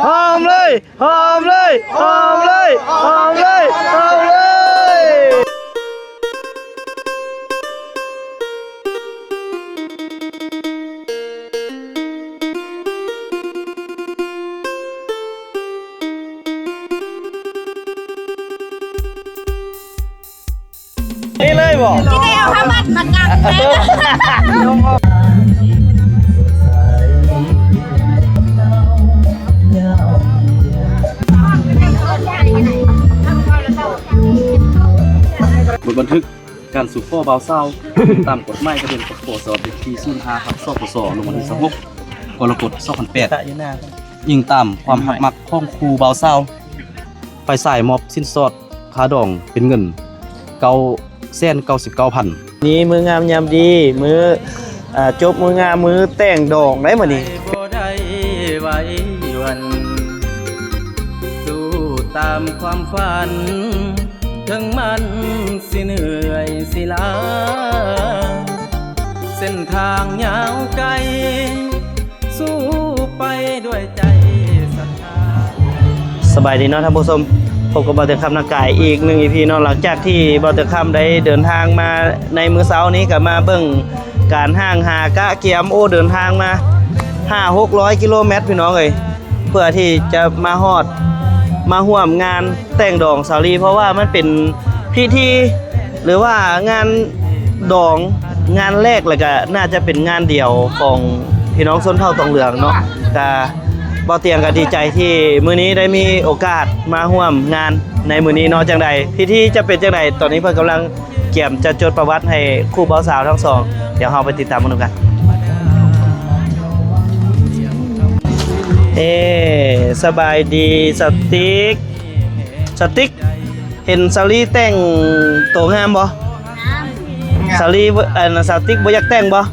ຫອມເລີຍ ຫອມເລີຍ ຫອມເລີຍ ຫອມເລີຍ ຫອມເລີຍ. ນີ້ເລີຍບໍ່? ທີ່ໄດ້ເອົາຜ້າມັດມາກັກແທ້. ບົດບັນທຶກການສູ່ຂໍບ່າວສາວ ຕາມກົດໝາຍທະບຽນ ປກສ ເປັນທີ ສູນຫ້າ ທັບ ສປສ ລົງວັນທີ ຊາວຫົກ ກໍລະກົດ ສອງພັນແປດ ອີງຕາມຄວາມຮັກມັກຂອງຄູ່ບ່າວສາວ, ຝ່າຍຊາຍມອບສິນສອດຄ່າດອງເປັນເງິນ ເກົ້າແສນເກົ້າສິບເກົ້າພັນ. ນີ້ມື້ງາມຍາມດີ ມື້ ອ່າ ຈົບມື້ງາມ ມື້ແຕ່ງດອງໄດ໋ມື້ນີ້. ບໍ່ໄດ້ໄຫວວັນ ສູ້ຕາມຄວາມຝັນ ເຖິງມັນຊິເມື່ອຍຊິລ້າ ເສັ້ນທາງຍາວໄກ ສູ້ໄປດ້ວຍໃຈສັດທາ. ສະບາຍດີເນາະທ່ານຜູ້ຊົມ, ພົບກັບບ່າວເຕີງຄຳນາກາຍອີກໜຶ່ງ ອີ ພີ ເນາະ. ຫຼັງຈາກທີ່ບ່າວເຕີງຄຳໄດ້ເດີນທາງມາໃນມື້ເຊົ້ານີ້ ກໍມາເບິ່ງການຫ້າງຫາກະກຽມ, ໂອ້ ເດີນທາງມາຫ້າຫົກຮ້ອຍກິໂລແມັດ ພີ່ນ້ອງເອີຍ. ເພື່ອທີ່ຈະມາຮອດ ມາຮ່ວມງານແຕ່ງດອງສາວລີ ເພາະວ່າມັນເປັນພິທີ ຫຼືວ່າງານດອງ ງານແລກ ແລ້ວກະໜ້າຈະເປັນງານດຽວຂອງພີ່ນ້ອງຊົນເຜົ່າຕອງເຫຼືອງເນາະ. ກະ ບ່າວຕຽງກະດີໃຈທີ່ມື້ນີ້ໄດ້ມີໂອກາດມາຮ່ວມງານໃນມື້ນີ້ເນາະ. ຈັ່ງໃດ ພິທີຈະເປັນຈັ່ງໃດ ຕອນນີ້ເພິ່ນກຳລັງ ກຽມຈະຈົດປະຫວັດໃຫ້ຄູ່ບ່າວສາວທັງສອງ. ດຽວເຮົາໄປຕິດຕາມເບິ່ງນຳກັນ. ເອີ ສະບາຍດີສາວຕິກ. ສາວຕິກ ເຫັນສາວລີແຕ່ງໂຕງາມບໍ່? ງາມ. ສາວລີ ອັນ ສາວຕິກບໍ່ຢາກແຕ່ງບໍ່?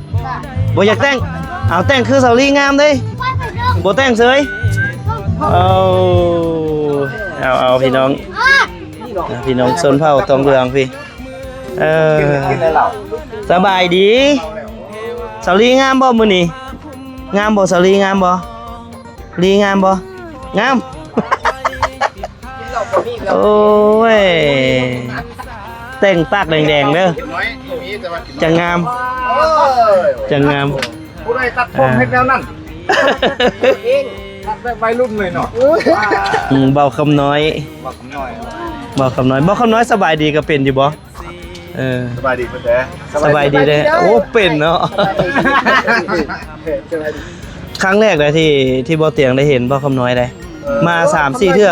ບໍ່ຢາກແຕ່ງ. ເອົາ ແຕ່ງຄືສາວລີງາມເດ້. ບໍ່ແຕ່ງເສີຍ. ເອົາ ເອົາ ເອົາ ພີ່ນ້ອງ ພີ່ນ້ອງຊົນເຜົ່າຕອງເຫຼືອງພີ້. ເອີ ສະບາຍດີ. ສາວລີງາມບໍ່ມື້ນີ້? ງາມບໍ່ສາວລີ? ງາມບໍ່? ລີງາມບໍ່? ງາມ. ໂອ້ຍ ແຕ່ງປາກແດງໆເດີ ຈັ່ງງາມ ຈັ່ງງາມ. ຜູ້ໃດຕັດຜົມເຮັດແນວນັ້ນ? ເອງ ຕັດແບບໄວລຸ້ນເລີຍເນາະ. ອືມ ບ່າວຄຳນ້ອຍ ບ່າວຄຳນ້ອຍ ບ່າວຄຳນ້ອຍ ບ່າວຄຳນ້ອຍ ສະບາຍດີ ກໍເປັນຢູ່ບໍ່? ເອີ ສະບາຍດີເພິ່ນແທ້ ສະບາຍດີເດີ. ໂອ້ ເປັນເນາະ. ຄັ້ງແລກເລີຍທີ່ ທີ່ບ່າວຕຽງໄດ້ເຫັນບ່າວຄຳນ້ອຍເດ້. ເອີ ມາສາມສີ່ເທື່ອ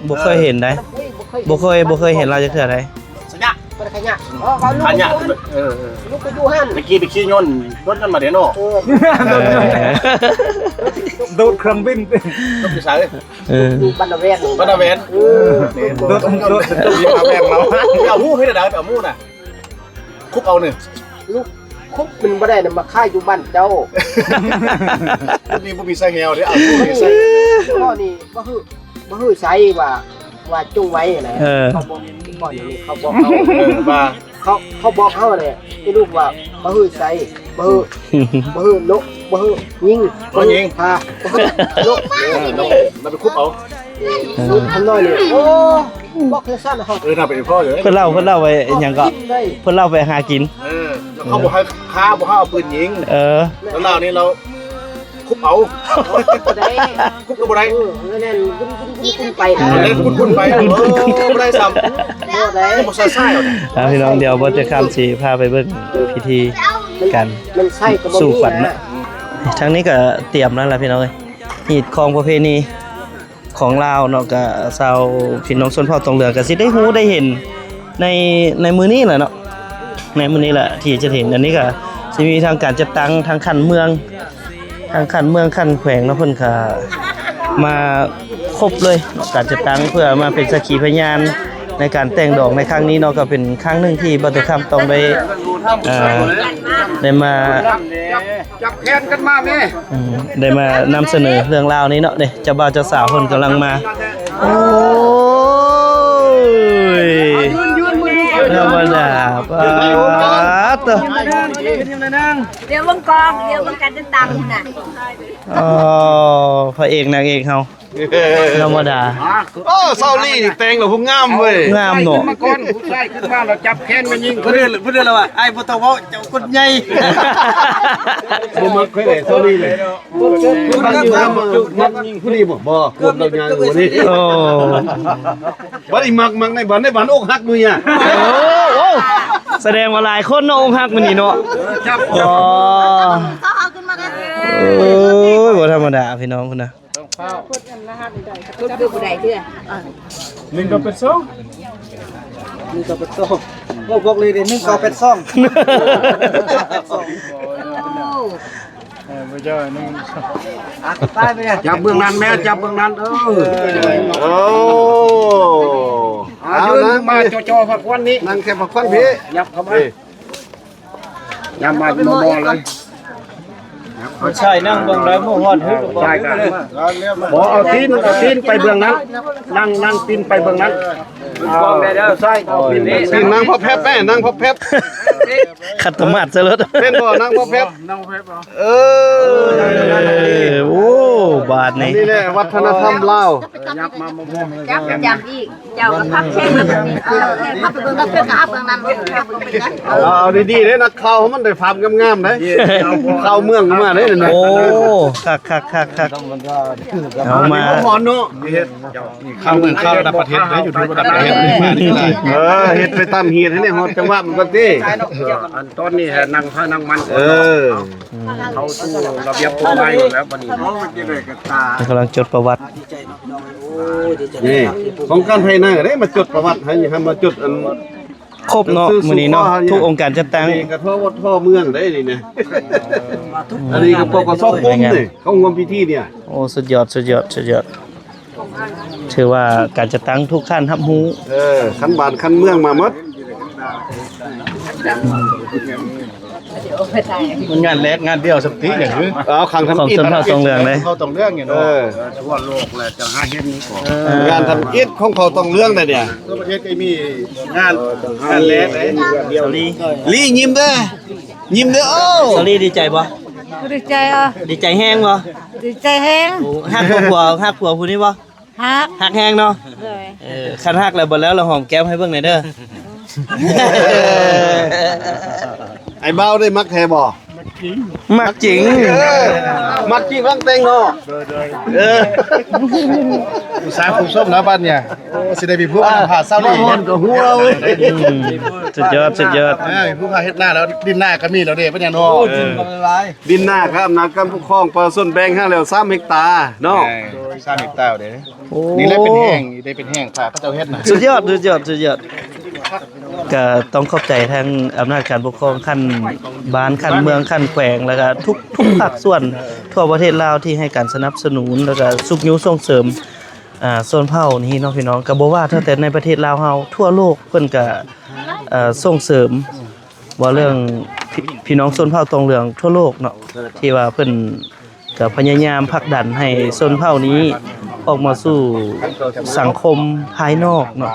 ບໍ່ເຄີຍເຫັນເດ້. ບໍ່ເຄີຍ ບໍ່ເຄີຍເຫັນລາວຈັກເທື່ອເດ້. ຂະຍະ ຂະຍະ ເອີ ເອີ ລູກໄປຢູ່ຫັ້ນ ຕະກີ້ໄປຂີ່ຍົນ ລົດນັ້ນມາເດ້ເນາະ. ເອີ ໂດດເຄື່ອງບິນ ລົດຢູ່ໃສ? ເອີ ຢູ່ບັນດາແວນ ບັນດາແວນ. ເອີ ໂດດ ໂດດ ໂດດບັນດາແວນເນາະ. ເອົາໝູ່ເຮັດໄດ້ ເອົາໝູ່ນະ ຄຸບເອົານີ້ ລູກຄຸບມັນບໍ່ໄດ້ນະ ມາຂາຍຢູ່ບ້ານເຈົ້າ. ນີ້ບໍ່ມີສາຍແຮວເດ້. ເອົາໝູ່ເຮັດໃສ່ ບໍ່ນີ້ ບໍ່ຄື ບໍ່ຄືໃສ່ວ່າ ວ່າຈົ່ງໄວ້ນະ. ເອີ ເຂົາບອກ ເຂົາບອກເຮົາ ເອີ ວ່າ ເຂົາ ເຂົາບອກເຮົາແຫຼະ ໄອ້ລູກວ່າ ບໍ່ຄືໃສ່ ບໍ່ຄື ບໍ່ຄືນົກ ບໍ່ຄືຍິງ ບໍ່ຄືຍິງ ພາ ບໍ່ຄືນົກ ເອີ ນົກ ແລ້ວໄປຄຸບເອົາ. ເອີ ລູກຄຳນ້ອຍນີ້ ໂອ້ ບອກຈັ່ງຊັ້ນເຮົາ ເອີ ຖ້າໄປພໍ້ຢູ່ ເພິ່ນເລົ່າ ເພິ່ນເລົ່າໄວ້ຫຍັງກໍ ເພິ່ນເລົ່າໄປຫາກິນ. ເອີ ແລ້ວເຂົາບໍ່ໃຫ້ຂ້າ ບໍ່ໃຫ້ເອົາປືນຍິງ. ເອີ ແລ້ວລາວນີ້ລາວ ຄຸບເອົາ ບໍ່ໄດ້ ຄຸບກໍບໍ່ໄດ້. ເອີ ນັ້ນ ກຸ້ນໆໆໄປ ເອີ ກຸ້ນໆໄປ. ໂອ້ ບໍ່ໄດ້ຊ້ຳ ບໍ່ໄດ້ ບໍ່ໃສ່ສາຍເອົາ. ອ່າ ພີ່ນ້ອງ ດຽວບໍ່ຈະຄຳຊິພາໄປເບິ່ງພິທີການ ມັນໃສ່ກໍບໍ່ມີ ສູ່ຂວັນນະ ນະ. ທາງນີ້ກໍຕຽມແລ້ວລະ ພີ່ນ້ອງເອີຍ ຮີດຄອງປະເພນີ ຂອງລາວເນາະ ກະຊາວພີ່ນ້ອງຊົນເຜົ່າຕອງເຫຼືອງກະຊິໄດ້ຮູ້ໄດ້ເຫັນໃນ ໃນມື້ນີ້ແຫຼະເນາະ ໃນມື້ນີ້ແຫຼະທີ່ຈະເຫັນ. ອັນນີ້ກະຊິມີທາງການຈັດຕັ້ງທາງຂັ້ນເມືອງ ທາງຂັ້ນເມືອງຂັ້ນແຂວງເນາະ ເພິ່ນກະມາຄົບເລີຍເນາະ ການຈັດຕັ້ງເພື່ອມາເປັນສັກຂີພະຍານໃນການແຕ່ງດອງໃນຄັ້ງນີ້ເນາະ. ກະເປັນຄັ້ງໜຶ່ງທີ່ບ່າວເຕີງຄຳຕ້ອງໄດ້ ເອີ ໄດ້ມາ ຈັບແຂນກັນມາແມ່ ອືມ ໄດ້ມານຳສະເໜີເລື່ອງລາວນີ້ເນາະ. ເດ້ ເຈົ້າບ່າວເຈົ້າສາວເພິ່ນກຳລັງມາ. ໂອ້ຍ ຢືນ ຢືນ ມື ເອີ ທຳມະດາ ປາດໂທ້ ດຽວເບິ່ງກອງ ດຽວເບິ່ງການຈັດຕັ້ງພຸ້ນນະ. ອໍ ພະເອກນາງເອກເຮົາ ທຳມະດາ. ໂອ້ ຊາວລີນີ້ແຕ່ງແລ້ວຜູ້ງາມເວີຍ ງາມເນາະ. ມາກ່ອນ ຜູ້ຊາຍຂຶ້ນມາແລ້ວຈັບແຂນແມ່ຍິງ ເພິ່ນ ເພິ່ນລະວ່າ ອ້າຍບໍ່ຕ້ອງເວົ້າ ເຈົ້າຄົນໃຫຍ່. ບໍ່ມັກໃຜໃດ ຊາວລີນີ້ ມັກຍິງຜູ້ນີ້ບໍ່? ບໍ່ ຄົນລາວຍ່າງຢູ່ນີ້. ໂອ້ ບໍ່ໄດ້ມັກ ມັກໃນບ້ານ ໃນບ້ານອົກຫັກຢູ່ນີ້. ໂອ້ ສະແດງວ່າຫຼາຍຄົນເນາະ ອົກຫັກມື້ນີ້ເນາະ. ອໍ ໂອ້ຍ ບໍ່ທຳມະດາພີ່ນ້ອງພຸ້ນນະ. ຄົນຄືຜູ້ໃດເທື່ອ ໜຶ່ງເກົ້າແປດສອງ ໜຶ່ງເກົ້າແປດສອງ ໂອ້ ບອກເລີຍເດ້ ໜຶ່ງເກົ້າແປດສອງ. ເອີ ບໍ່ເຈົ້າໜຶ່ງ ອ່ະ ໄປ ໄປ ຈັບເບື້ອງນັ້ນແມ່ ຈັບເບື້ອງນັ້ນ ເອີ ໂອ້ ເອົາ ເອົາ ຢືນ ນັ່ງ ມາຈໍ່ໆ ພະຄວັນນີ້ ນັ່ງແຄ່ພະຄວັນພີ້ ຫຍັບເຂົ້າມາ ຫຍັບມາໝໍ່ໆ ເລີຍ. ໃຊ່ ນັ່ງເບິ່ງໄດ້ບໍ່ຮອດ ໃຊ່ ບໍ່ ເອົາຕີນ ເອົາຕີນໄປເບື້ອງນັ້ນ ນັ່ງ ນັ່ງຕີນໄປເບື້ອງນັ້ນ. ເອີ ໃຊ່ ເອົາຕີນ ຕີນນັ່ງພໍແພັບແມ່ ນັ່ງພໍແພັບ ຂັດຕະໝາດຊະເລີດ ແມ່ນບໍ່? ນັ່ງພໍແພັບ ນັ່ງພໍແພັບ ເອີ ໂອ້ ບາດນີ້ ອັນນີ້ແຫຼະວັດທະນະທຳລາວ. ຈັບມາ ຈັບ ຈັບອີກ ເຈົ້າກໍພັບແຂ້ງມາເບິ່ງນີ້ ເອີ ພັບໄປເບິ່ງກັບເພິ່ນກໍຮັບເບື້ອງນັ້ນ ເອົາດີໆເດ້ ນັກຂ່າວມັນໄດ້ພາບງາມໆເດ້ ຂ່າວເມືອງກໍມາເດ້. ໂອ້ ຄັກໆໆໆ ເອົາມາ ອັນນີ້ກໍໝອນເນາະ ເຮັດ ຂ່າວເມືອງ ຂ່າວລະດັບປະເທດເດ້ ຢູທູບລະດັບປະເທດ ເອີ ເຮັດໄປຕາມຮີດໃຫ້ໄດ້ຮອດຈັງຫວະມັນກ່ອນຕິ. ອັນຕອນນີ້ໃຫ້ນັ່ງໃຜນັ່ງມັນ ເອີ ເຂົ້າສູ່ລະບຽບກົດໝາຍຢູ່ແລ້ວບັດນີ້ ກຳລັງຈົດປະຫວັດ. ນີ້ ຂອງການໄທນາກໍໄດ້ມາຈົດປະຫວັດໃຫ້ ໃຫ້ມາຈົດອັນ ຄົບເນາະ ມື້ນີ້ເນາະ ທຸກອົງການຈັດຕັ້ງ ນີ້ກໍທົ່ວວັດທົ່ວເມືອງໄດ້ນີ້ນະ. ອັນນີ້ກໍ ປກສ ກຸມນີ້ ເຂົ້າຮ່ວມພິທີນີ້. ໂອ້ ສຸດຍອດ ສຸດຍອດ ສຸດຍອດ ຖືວ່າການຈັດຕັ້ງທຸກຂັ້ນຮັບຮູ້ ເອີ ຂັ້ນບ້ານຂັ້ນເມືອງມາໝົດ. ມັນງານແລກງານດຽວສຳຕິຫຍັງຄື ເອົາ ຂອງທຳອິດ ຂອງຊົນເຜົ່າຕອງເຫຼືອງເດ້ ເຜົ່າຕອງເຫຼືອງນີ້ເນາະ. ເອີ ທົ່ວໂລກແຫຼະຈະຫາເຮັດນີ້ກໍ ເອີ ງານທຳອິດຂອງເຜົ່າຕອງເຫຼືອງໄດ໋ນີ້ ທົ່ວປະເທດກໍມີງານ ງານແລກເດ້. ສາວລີ ລີຍິ້ມເດີ້ ຍິ້ມເດີ້. ໂອ້ ສາວລີດີໃຈບໍ່? ດີໃຈ ເອີ ດີໃຈແຮງບໍ່? ດີໃຈແຮງ. ໂອ້ ຮັກຜົວ ຮັກຜົວຜູ້ນີ້ບໍ່? ຮັກ ຮັກແຮງເນາະ. ໂດຍ ເອີ ຄັນຮັກແລ້ວ ເບິ່ງແລ້ວ ລະຫອມແກ້ມໃຫ້ເບິ່ງແດ່ເດີ້. ໄອ້ບ່າວໄດ້ມັກແທ້ບໍ່? ມັກຈິງ ເອີ ມັກຈິງ ຫວັງແຕ່ງເນາະ. ໂດຍ ໂດຍ ເອີ ຜູ້ສາວຜູ້ຊົມແລ້ວບັດນີ້ ໂອ້ ຊິໄດ້ໄປພູມ ອ່າ ຜາເຊົານີ້ ຮ້ອນກໍຫົວເວີຍ. ອືມ ສຸດຍອດ ສຸດຍອດ. ເອີ ໄປພູມເຮັດນາແລ້ວ ດິນນາກໍມີແລ້ວເດ້ ເປັນຫຍັງເນາະ. ໂອ້ ເອີ ດິນນາກໍອຳນາດການປົກຄອງປະຊາຊົນແບ່ງໃຫ້ແລ້ວສາມເຮັກຕາເນາະ. ເອີ ສາມເຮັກຕາເດ້. ໂອ້ ນີ້ແຫຼະເປັນແຮງ ນີ້ໄດ້ເປັນແຮງ ຖ້າເຂົາເຈົ້າເຮັດນະ. ສຸດຍອດ ສຸດຍອດ ສຸດຍອດ. ກະຕ້ອງຂອບໃຈທາງອຳນາດການປົກຄອງຂັ້ນບ້ານ ຂັ້ນເມືອງ ຂັ້ນແຂວງ ແລ້ວກະທຸກ ທຸກພາກສ່ວນທົ່ວປະເທດລາວທີ່ໃຫ້ການສະໜັບສະໜູນ ແລ້ວກະຊຸກຍູ້ສົ່ງເສີມ ອ່າ ຊົນເຜົ່ານີ້ເນາະພີ່ນ້ອງ. ກະບໍ່ວ່າເທົ່າແຕ່ໃນປະເທດລາວເຮົາ ທົ່ວໂລກເພິ່ນກະ ເອີ ສົ່ງເສີມ ເວົ້າເລື່ອງ ພີ່ ພີ່ນ້ອງຊົນເຜົ່າຕອງເຫຼືອງທົ່ວໂລກເນາະ ທີ່ວ່າເພິ່ນກໍພະຍາຍາມຜັກດັນໃຫ້ຊົນເຜົ່ານີ້ອອກມາສູ່ສັງຄົມພາຍນອກເນາະ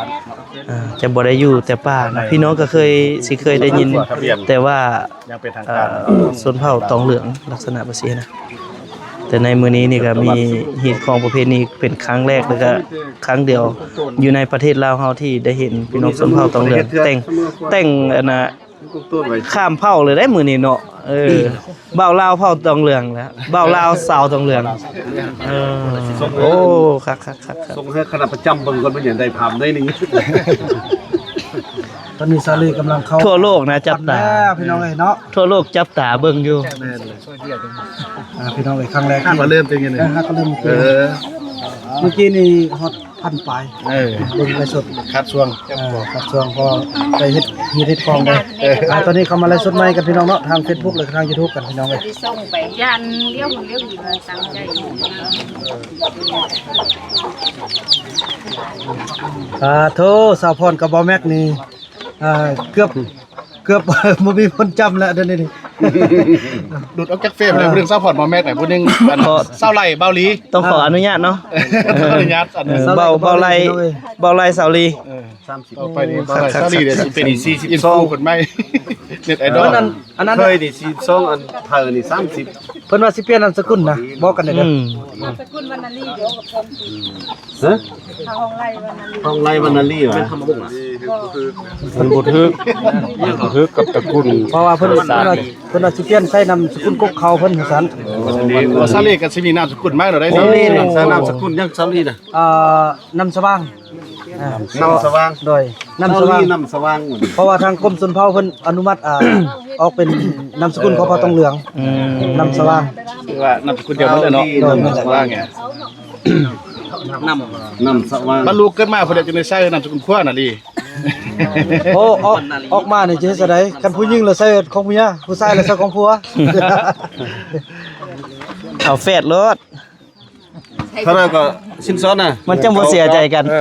ເອີ ຈະບໍ່ໄດ້ຢູ່ແຕ່ປ່າເນາະ. ພີ່ນ້ອງກໍເຄີຍ ຊິເຄີຍໄດ້ຍິນ ແຕ່ວ່າ ເອີ ຊົນເຜົ່າຕອງເຫຼືອງລັກສະນະແບບຊີ້ນະ. ແຕ່ໃນມື້ນີ້ນີ້ກໍມີຮີດຄອງປະເພນີເປັນຄັ້ງແລກ ແລ້ວກໍຄັ້ງດຽວຢູ່ໃນປະເທດລາວເຮົາທີ່ໄດ້ເຫັນພີ່ນ້ອງຊົນເຜົ່າຕອງເຫຼືອງແຕ່ງ ແຕ່ງອັນນ່າ ຂ້າມເຜົ່າເລີຍໄດ໋ມື້ນີ້ເນາະ. ເອີ ບ່າວລາວເຜົ່າຕອງເຫຼືອງແລ້ວ ບ່າວລາວສາວຕອງເຫຼືອງ. ເອີ ໂອ້ ຄັກໆໆໆ ສົ່ງໃຫ້ຄະນະປະຈຳເບິ່ງກ່ອນ ເພິ່ນຢາກໄດ້ພາບໄດ້ໜຶ່ງ. ຕອນນີ້ສາລີກຳລັງເຂົ້າ ທົ່ວໂລກນະຈັບຕາ ແລ້ວພີ່ນ້ອງເອີຍເນາະ ທົ່ວໂລກຈັບຕາເບິ່ງຢູ່. ແມ່ນເລີຍ ອ່າ ພີ່ນ້ອງເອີຍ ຄັ້ງແລກ ຫາກໍເລີ່ມເປັນຫຍັງນີ້ ຫາກໍເລີ່ມ ເອີ ມື້ກີ້ນີ້ຮອດ ພັນປາຍ ເອີ ເບິ່ງໄລສົດ ຄັດຊ່ວງ ເອີ ຄັດຊ່ວງ ເພາະໄປເຮັດ ເຮັດ ເຮັດຂອງໄດ້. ເອີ ອ່າ ຕອນນີ້ເຂົ້າມາໄລສົດໃໝ່ກັນພີ່ນ້ອງເນາະ ທາງເຟສບຸກ ແລະ ທາງຢູທູບກັນພີ່ນ້ອງເອີຍ. ຢ້ານລ້ຽວ ເລ້ຽວດີວ່າຕັ້ງໃຈ. ສາທຸ ສາວພອນກັບບ່າວແມັກນີ້ ເອີ ເກືອບ ເກືອບບໍ່ມີຄົນຈຳແລ້ວດຽວນີ້. ຫຼຸດອອກຈາກເຟຣມແລ້ວ ຜູ້ໜຶ່ງສາວພອນ ບ່າວແມັກ ຜູ້ໜຶ່ງອັນ ສາວໄຫຼ ບ່າວລີ ຕ້ອງຂໍອະນຸຍາດເນາະ ຂໍອະນຸຍາດ ເອີ ເບົາ ເບົາໄຫຼ ເບົາໄຫຼ ສາວລີ ເອີ ຕໍ່ໄປນີ້ ບ່າວໄຫຼ ສາວລີ ເດ ຊິເປັນອິນຟລູເອັນເຊີ ເນັດໄອດອລ ອັນນັ້ນ ອັນນັ້ນ ເຄີຍນີ້ ສີ່ສິບສອງ ອັນເທີນີ້ ສາມສິບ ເພິ່ນວ່າຊິປ່ຽນນາມສະກຸນນະ ບອກກັນແດ່ເດີ ອືມ ຮະ? ທາງຫ້ອງໄລ່ວັນນາລີຫວາ? ມັນບໍ່ຖືກ ມັນບໍ່ຖືກກັບຕະກຸນ ເພາະວ່າເພິ່ນ ເພິ່ນວ່າ ເພິ່ນວ່າຊິປ່ຽນໃສ່ນາມສະກຸນກົກເຂົາເພິ່ນວ່າຊັ້ນ. ໂອ້ ສາວລີກໍຊິມີນາມສະກຸນໃໝ່ແລ້ວໄດ໋ ສາວລີນະ ນາມສະກຸນຫຍັງສາວລີນະ? ເອີ ນຳສະຫວ່າງ ນຳສະຫວ່າງ ໂດຍ ນຳສະຫວ່າງ ນຳສະຫວ່າງ ເພາະວ່າທາງກົມຊົນເຜົ່າເພິ່ນອະນຸມັດ ອາ ອອກເປັນນາມສະກຸນຂອງເຜົ່າຕອງເຫຼືອງ ອືມ ນຳສະຫວ່າງ ຄືວ່ານາມສະກຸນດຽວກັນເລີຍເນາະ ໂດຍ ນຳສະຫວ່າງ ນຳ ນຳສະຫວ່າງ ບັດລູກເກີດມາເພິ່ນຈະໄດ້ໃຊ້ນາມສະກຸນຂົວນະລີ. ໂອ້ ອອກ ອອກມານີ້ຈະເຮັດຈັ່ງໃດ ຄັນຜູ້ຍິງລະໃຊ້ຂອງເມຍ ຜູ້ຊາຍລະໃຊ້ຂອງຜົວ ເອົາແຝດໂລດ. ເທົ່າໃດກໍສິນສອດນະ ມັນຈັ່ງບໍ່ເສຍໃຈກັນ ເອີ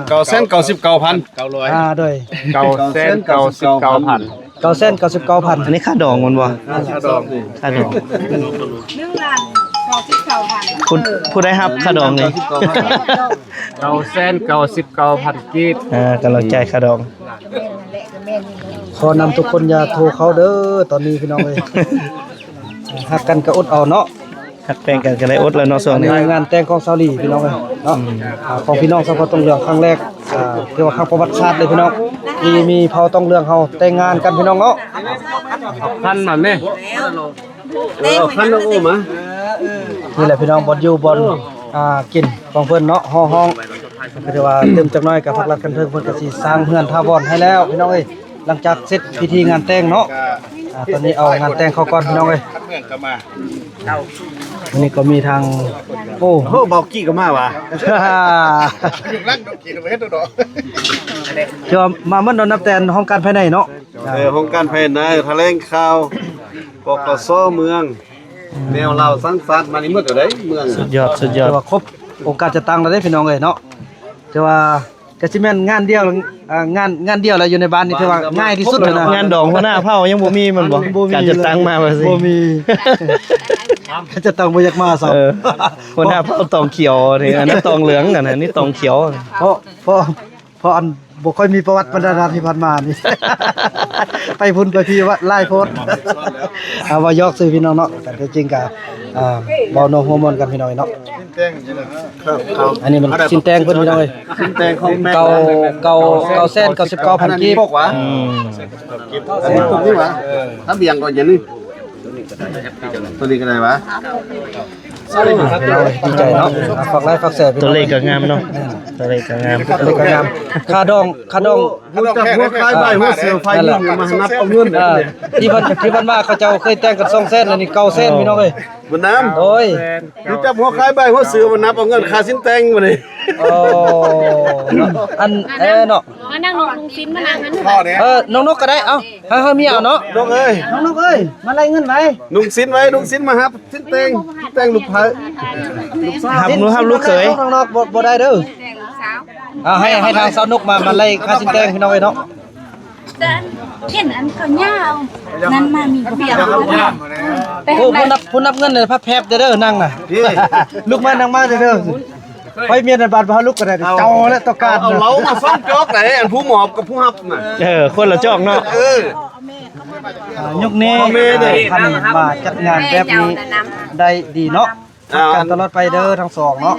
ເກົ້າແສນເກົ້າສິບເກົ້າພັນ ອ່າ ໂດຍ ເກົ້າແສນເກົ້າສິບເກົ້າພັນ ເກົ້າແສນເກົ້າສິບເກົ້າພັນ ອັນນີ້ຄ່າດອງມັນບໍ່? ຄ່າດອງ ຄ່າດອງ ໜຶ່ງລ້ານເກົ້າສິບເກົ້າພັນ ຜູ້ ຜູ້ໄດ້ຮັບຄ່າດອງນີ້ ເກົ້າແສນເກົ້າສິບເກົ້າພັນກີບ ອ່າ ກຳລັງຈ່າຍຄ່າດອງ ຂໍນຳທຸກຄົນຢ່າໂທເຂົ້າເດີ ຕອນນີ້ພີ່ນ້ອງເອີຍ ຮັກກັນກໍອົດເອົາເນາະ ຮັກແພງກັນກໍໄດ້ອົດແລ້ວເນາະ ຊ່ວງນີ້ ອັນນີ້ງານແຕ່ງຂອງສາວລີພີ່ນ້ອງເອີຍເນາະ ອືມ ອ່າ ຂອງພີ່ນ້ອງຊາວເຜົ່າຕອງເຫຼືອງຄັ້ງແລກ ອ່າ ຖືວ່າຄັ້ງປະຫວັດສາດເລີຍພີ່ນ້ອງ ທີ່ມີເຜົ່າຕອງເຫຼືອງເຮົາແຕ່ງງານກັນພີ່ນ້ອງເນາະ ເອົາຄັນມາແມ່ ເອີ ເອົາຄັນມາໂອ້ມາ ນີ້ແຫຼະພີ່ນ້ອງ ບ່ອນຢູ່ບ່ອນ ອ່າ ກິນຂອງເພິ່ນເນາະ ຫໍຫ້ອງ ກໍຖືວ່າຕື່ມຈັກໜ້ອຍກໍພັກລັດຄັນເທິງເພິ່ນກໍຊິສ້າງເຮືອນຖາວອນໃຫ້ແລ້ວພີ່ນ້ອງເອີຍ ຫຼັງຈາກເສັດພິທີງານແຕ່ງເນາະ ອ່າ ຕອນນີ້ເອົາງານແຕ່ງເຂົ້າກ່ອນພີ່ນ້ອງເອີຍ ເມືອງກໍມາ ມື້ນີ້ກໍມີທາງ ໂອ້ ໂອ້ ເບົາກີ້ກໍມາຫວາ ເຈົ້າມາໝົດເນາະ ນັບແຕ່ຫ້ອງການພາຍໃນເນາະ ເອີ ຫ້ອງການພາຍໃນ ຖະແຫຼງຂ່າວ ປກສ ເມືອງ ແນວລາວສ້າງຊາດ ມານີ້ໝົດເລີຍເມືອງ ສຸດຍອດ ສຸດຍອດ ຖືວ່າຄົບໂອກາດຈະຕັ້ງແລ້ວເດ້ພີ່ນ້ອງເອີຍເນາະ ຖືວ່າ ກະຊິແມ່ນງານດຽວ ອ່າ ງານ ງານດຽວລະຢູ່ໃນບ້ານນີ້ຖືວ່າງ່າຍທີ່ສຸດແລ້ວນະ ງານດອງຫົວໜ້າເຜົ່າຍັງບໍ່ມີແມ່ນບໍ່? ບໍ່ມີ ການຈັດຕັ້ງມາວ່າຊີ້ ບໍ່ມີ ການຈັດຕັ້ງບໍ່ຢາກມາຊ້ຳ ເອີ ຫົວໜ້າເຜົ່າຕອງຂຽວນີ້ ອັນນັ້ນຕອງເຫຼືອງ ອັນນີ້ຕອງຂຽວ ເພາະ ເພາະ ເພາະອັນບໍ່ຄ່ອຍມີປະຫວັດບັນດາທີ່ຜ່ານມານີ້ ໄປພຸ້ນໄປພີ້ຫວາ ຫຼາຍໂພດ ເອົາ ເວົ້າຢອກຊື່ພີ່ນ້ອງເນາະ ແຕ່ທີ່ຈິງກະ ອ່າ ເວົ້ານົວຫົວມ່ວນກັນພີ່ນ້ອງເນາະ. ອັນນີ້ມັນຊິນແຕງເພິ່ນພີ່ນ້ອງເອີຍ ຊິນແຕງຂອງແປ້ງ ເກົ້າ ເກົ້າ ເກົ້າແສນເກົ້າສິບເກົ້າພັນກີບ ອືມ ອັນນີ້ຕົວນີ້ຫວາ ຖ້າບຽງກໍຢ່າງນີ້ ຕົວນີ້ກໍໄດ້ຫວາ ດີໃຈເນາະ ຝາກໄລຝາກແຊ ຕົວເລກກໍງາມເນາະ ຕົວເລກກໍງາມ ຕົວເລກກໍງາມ ຄ່າດອງ ຄ່າດອງ ຮູ້ຈັກຫົວຂາຍບ່າຍຫົວເສືອ ຝ່າຍຍິງມານັບເອົາເງິນ ເອີ ທີ່ເພິ່ນ ທີ່ເພິ່ນວ່າເຂົາເຈົ້າເຄີຍແຕ່ງກັນສອງແສນ ອັນນີ້ເກົ້າແສນ ພີ່ນ້ອງເອີຍ ບຸນນາມ ໂດຍ ຮູ້ຈັກຫົວຂາຍບ່າຍຫົວເສືອ ມານັບເອົາເງິນຄ່າຊິນແຕງມື້ນີ້ ໂອ້ ອັນ ເອີ ເນາະ ມານັ່ງນອກລຸງຊິນ ມານັ່ງນັ້ນ ເອີ ນ້ອງນົກກໍໄດ້ ເອົາ ໃຫ້ ໃຫ້ເມຍເອົາເນາະ ນົກເອີຍ ນ້ອງນົກເອີຍ ມາໄລ່ເງິນໄວ້ ລຸງຊິນໄວ້ ລຸງຊິນມາຮັບຊິນແຕງ ຊິນແຕງລູກໃຜ ຮັບລູກ ຮັບລູກເຂີຍ ນ້ອງນົກບໍ່ ບໍ່ໄດ້ເດີ ເອົາ ໃຫ້ ໃຫ້ທາງສາວນົກມາ ມາໄລ່ຄ່າຊິນແຕງ ພີ່ນ້ອງເອີຍເນາະ. ເຫັນອັນເຂົາຍາວນັ້ນມາມີເບຍ ໂອ້ ຜູ້ນັບ ຜູ້ນັບເງິນນີ້ພັບແພບເດີ ນັ່ງນະ ລຸກມາ ນັ່ງມາເດີ ຂ້ອຍເມຍໃນບ້ານ ບໍ່ໃຫ້ລຸກກໍໄດ້ ເຈົ້າແຫຼະຕ້ອງການ ເອົາເຫຼົ້າມາສອງຈອກໄດ໋ ອັນຜູ້ມອບກັບຜູ້ຮັບນະ ເອີ ຄົນລະຈອກເນາະ ເອີ ອ່າ ຍຸກນີ້ ເອີ ທ່ານມາຈັດງານແບບນີ້ໄດ້ດີເນາະ ຮັກກັນຕະຫຼອດໄປເດີທັງສອງເນາະ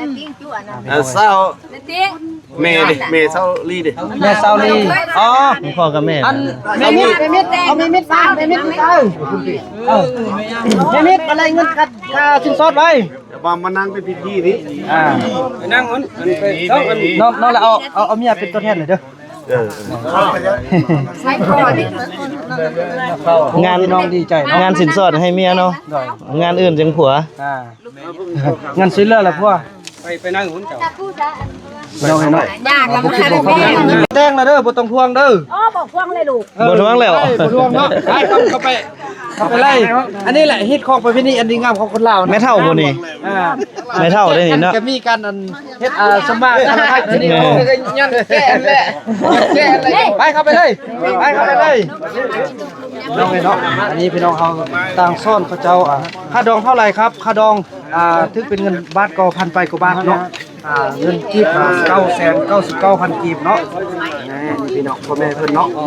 ເອີ ສາວ ແມ່ເດ ແມ່ສາວລີເດ ແມ່ສາວລີ ອໍ ພໍ່ກັບແມ່ ອັນ ແມ່ມິດ ແມ່ມິດ ເອົາແມ່ມິດມາ ແມ່ມິດ ເອີ ແມ່ມິດມາໄລ່ເງິນຄ່າ ຄ່າສິນສອດໄວ້ ດຽວມາ ມານັ່ງເປັນພິທີນີ້ ອ່າ ນັ່ງອັນ ອັນ ເອົາ ເອົາ ເອົາເມຍເປັນຕົວແທນໜ້ອຍເດີ ເອີ ງານ ນ້ອງດີໃຈເນາະ ງານສິນສອດໃຫ້ເມຍເນາະ ໂດຍ ງານອື່ນຈັ່ງຜົວ ອ່າ ງານຊ່ວຍເຫຼືອລະຜົວ ໄປ ໄປນັ່ງພຸ້ນເຈົ້າ ນ້ອງເນາະ ບໍ່ຄິດບໍ່ຝັນ ແຕ່ງລະເດີ ບໍ່ຕ້ອງຫ່ວງເດີ ອໍ ບໍ່ຫ່ວງເລີຍລູກ ເອີ ບໍ່ຫ່ວງແລ້ວ ບໍ່ຫ່ວງເນາະ ໄປ ເຂົ້າ ເຂົ້າໄປ ເຂົ້າໄປໄລ່ ອັນນີ້ແຫຼະຮີດຄອງປະເພນີອັນດີງາມຂອງຄົນລາວນະ ແມ່ເຖົ້າບໍ່ນີ້ ອ່າ ແມ່ເຖົ້າໄດ໋ນີ້ເນາະ ຈະມີການອັນ ເຮັດ ອ່າ ສະໝາກ ອັນນີ້ ໂອ້ ຍັນແກ່ແຫຼະ ແກ່ແຫຼະ ໄປເຂົ້າໄປເລີຍ ໄປເຂົ້າໄປເລີຍ ນ້ອງເອີຍເນາະ ອັນນີ້ພີ່ນ້ອງເຮົາຕ່າງຊ້ອນເຂົາເຈົ້າ ອ່າ ຄ່າດອງເທົ່າໃດຄັບ? ຄ່າດອງ ອ່າ ຖືກເປັນເງິນບາດກໍພັນປາຍກວ່າບາດເນາະ ອ່າ ເງິນກີບ ອ່າ ເກົ້າແສນເກົ້າສິບເກົ້າພັນກີບເນາະ. ນີ້ພີ່ນ້ອງພໍ່ແມ່ເພິ່ນເນາະ ເ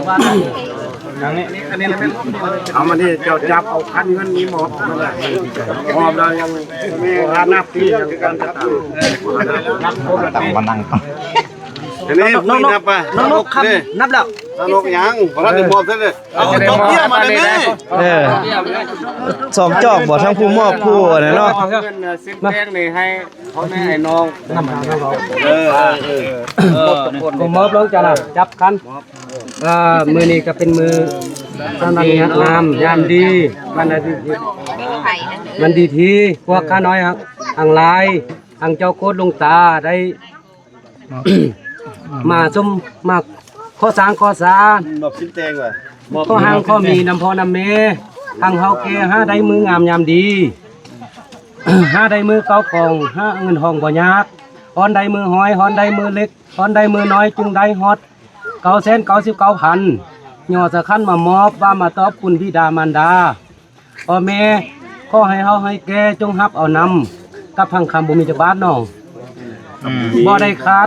ອົາມານີ້ເຈົ້າຈັບເອົາຄັນເງິນນີ້ມອບ ມອບແລ້ວຍັງບໍ່ທັນນັບປີ ຍັງການຈັດຕັ້ງ ນັບຄົບແລ້ວ ຕັ້ງມານັ່ງ ອັນນີ້ ນ້ອງໆ ນັບໄປ ນ້ອງໆ ນັບແລ້ວ ສະໜຸກຫຍັງ ບໍ່ທັນໄດ້ມອບເທື່ອເລີຍ. ເອົາ ເອົາ ເອົາ ຈົກເບ້ຍມາໄດ້ແມ່. ເອີ ສອງຈອກບໍ່ ທັງຜູ້ມອບຜູ້ອັນນັ້ນເນາະ. ເງິນສິບແປງນີ້ໃຫ້ພໍ່ແມ່ໃຫ້ນ້ອງນຳ ເອີ ເອີ ເອີ ເອີ ມອບລົງ ຈັບກັນ. ເອີ ມື້ນີ້ກໍເປັນມື້ສະຫວັດດີງາມຍາມດີ ວັນອາທິດ ວັນດີທີ່ພວກຂ້ານ້ອຍທັງຫຼາຍ ທັງເຈົ້າໂຄດຫຼວງຕາໄດ້ ມາຊົມ ມາຂໍສ້າງຂໍສາ ມອບສິບແຕງວ່າ ຂໍຮັ່ງຂໍມີນຳພໍ່ນຳແມ່ ທັງເຖົ້າແກ່ ຫາໄດ້ມື້ງາມຍາມດີ ຫາໄດ້ມື້ເຂົ້າຂອງ ຫາເງິນທອງບໍ່ຍາກ ຮ້ອນໄດ້ມື້ຮ້ອຍ ຮ້ອນໄດ້ມື້ເລັກ ຮ້ອນໄດ້ມື້ນ້ອຍ ຈຶ່ງໄດ້ຮອດເກົ້າແສນເກົ້າສິບເກົ້າພັນ ຍໍສະຂັນມາມອບ ວ່າມາຕອບຄຸນບິດາມານດາ ພໍ່ແມ່ ຂໍໃຫ້ເຖົ້າໃຫ້ແກ່ຈົ່ງຮັບເອົານຳ ກັບທາງຄຳບໍ່ມີຈັກບາດນ້ອງ ອືມ ບໍ່ໄດ້ຂາດ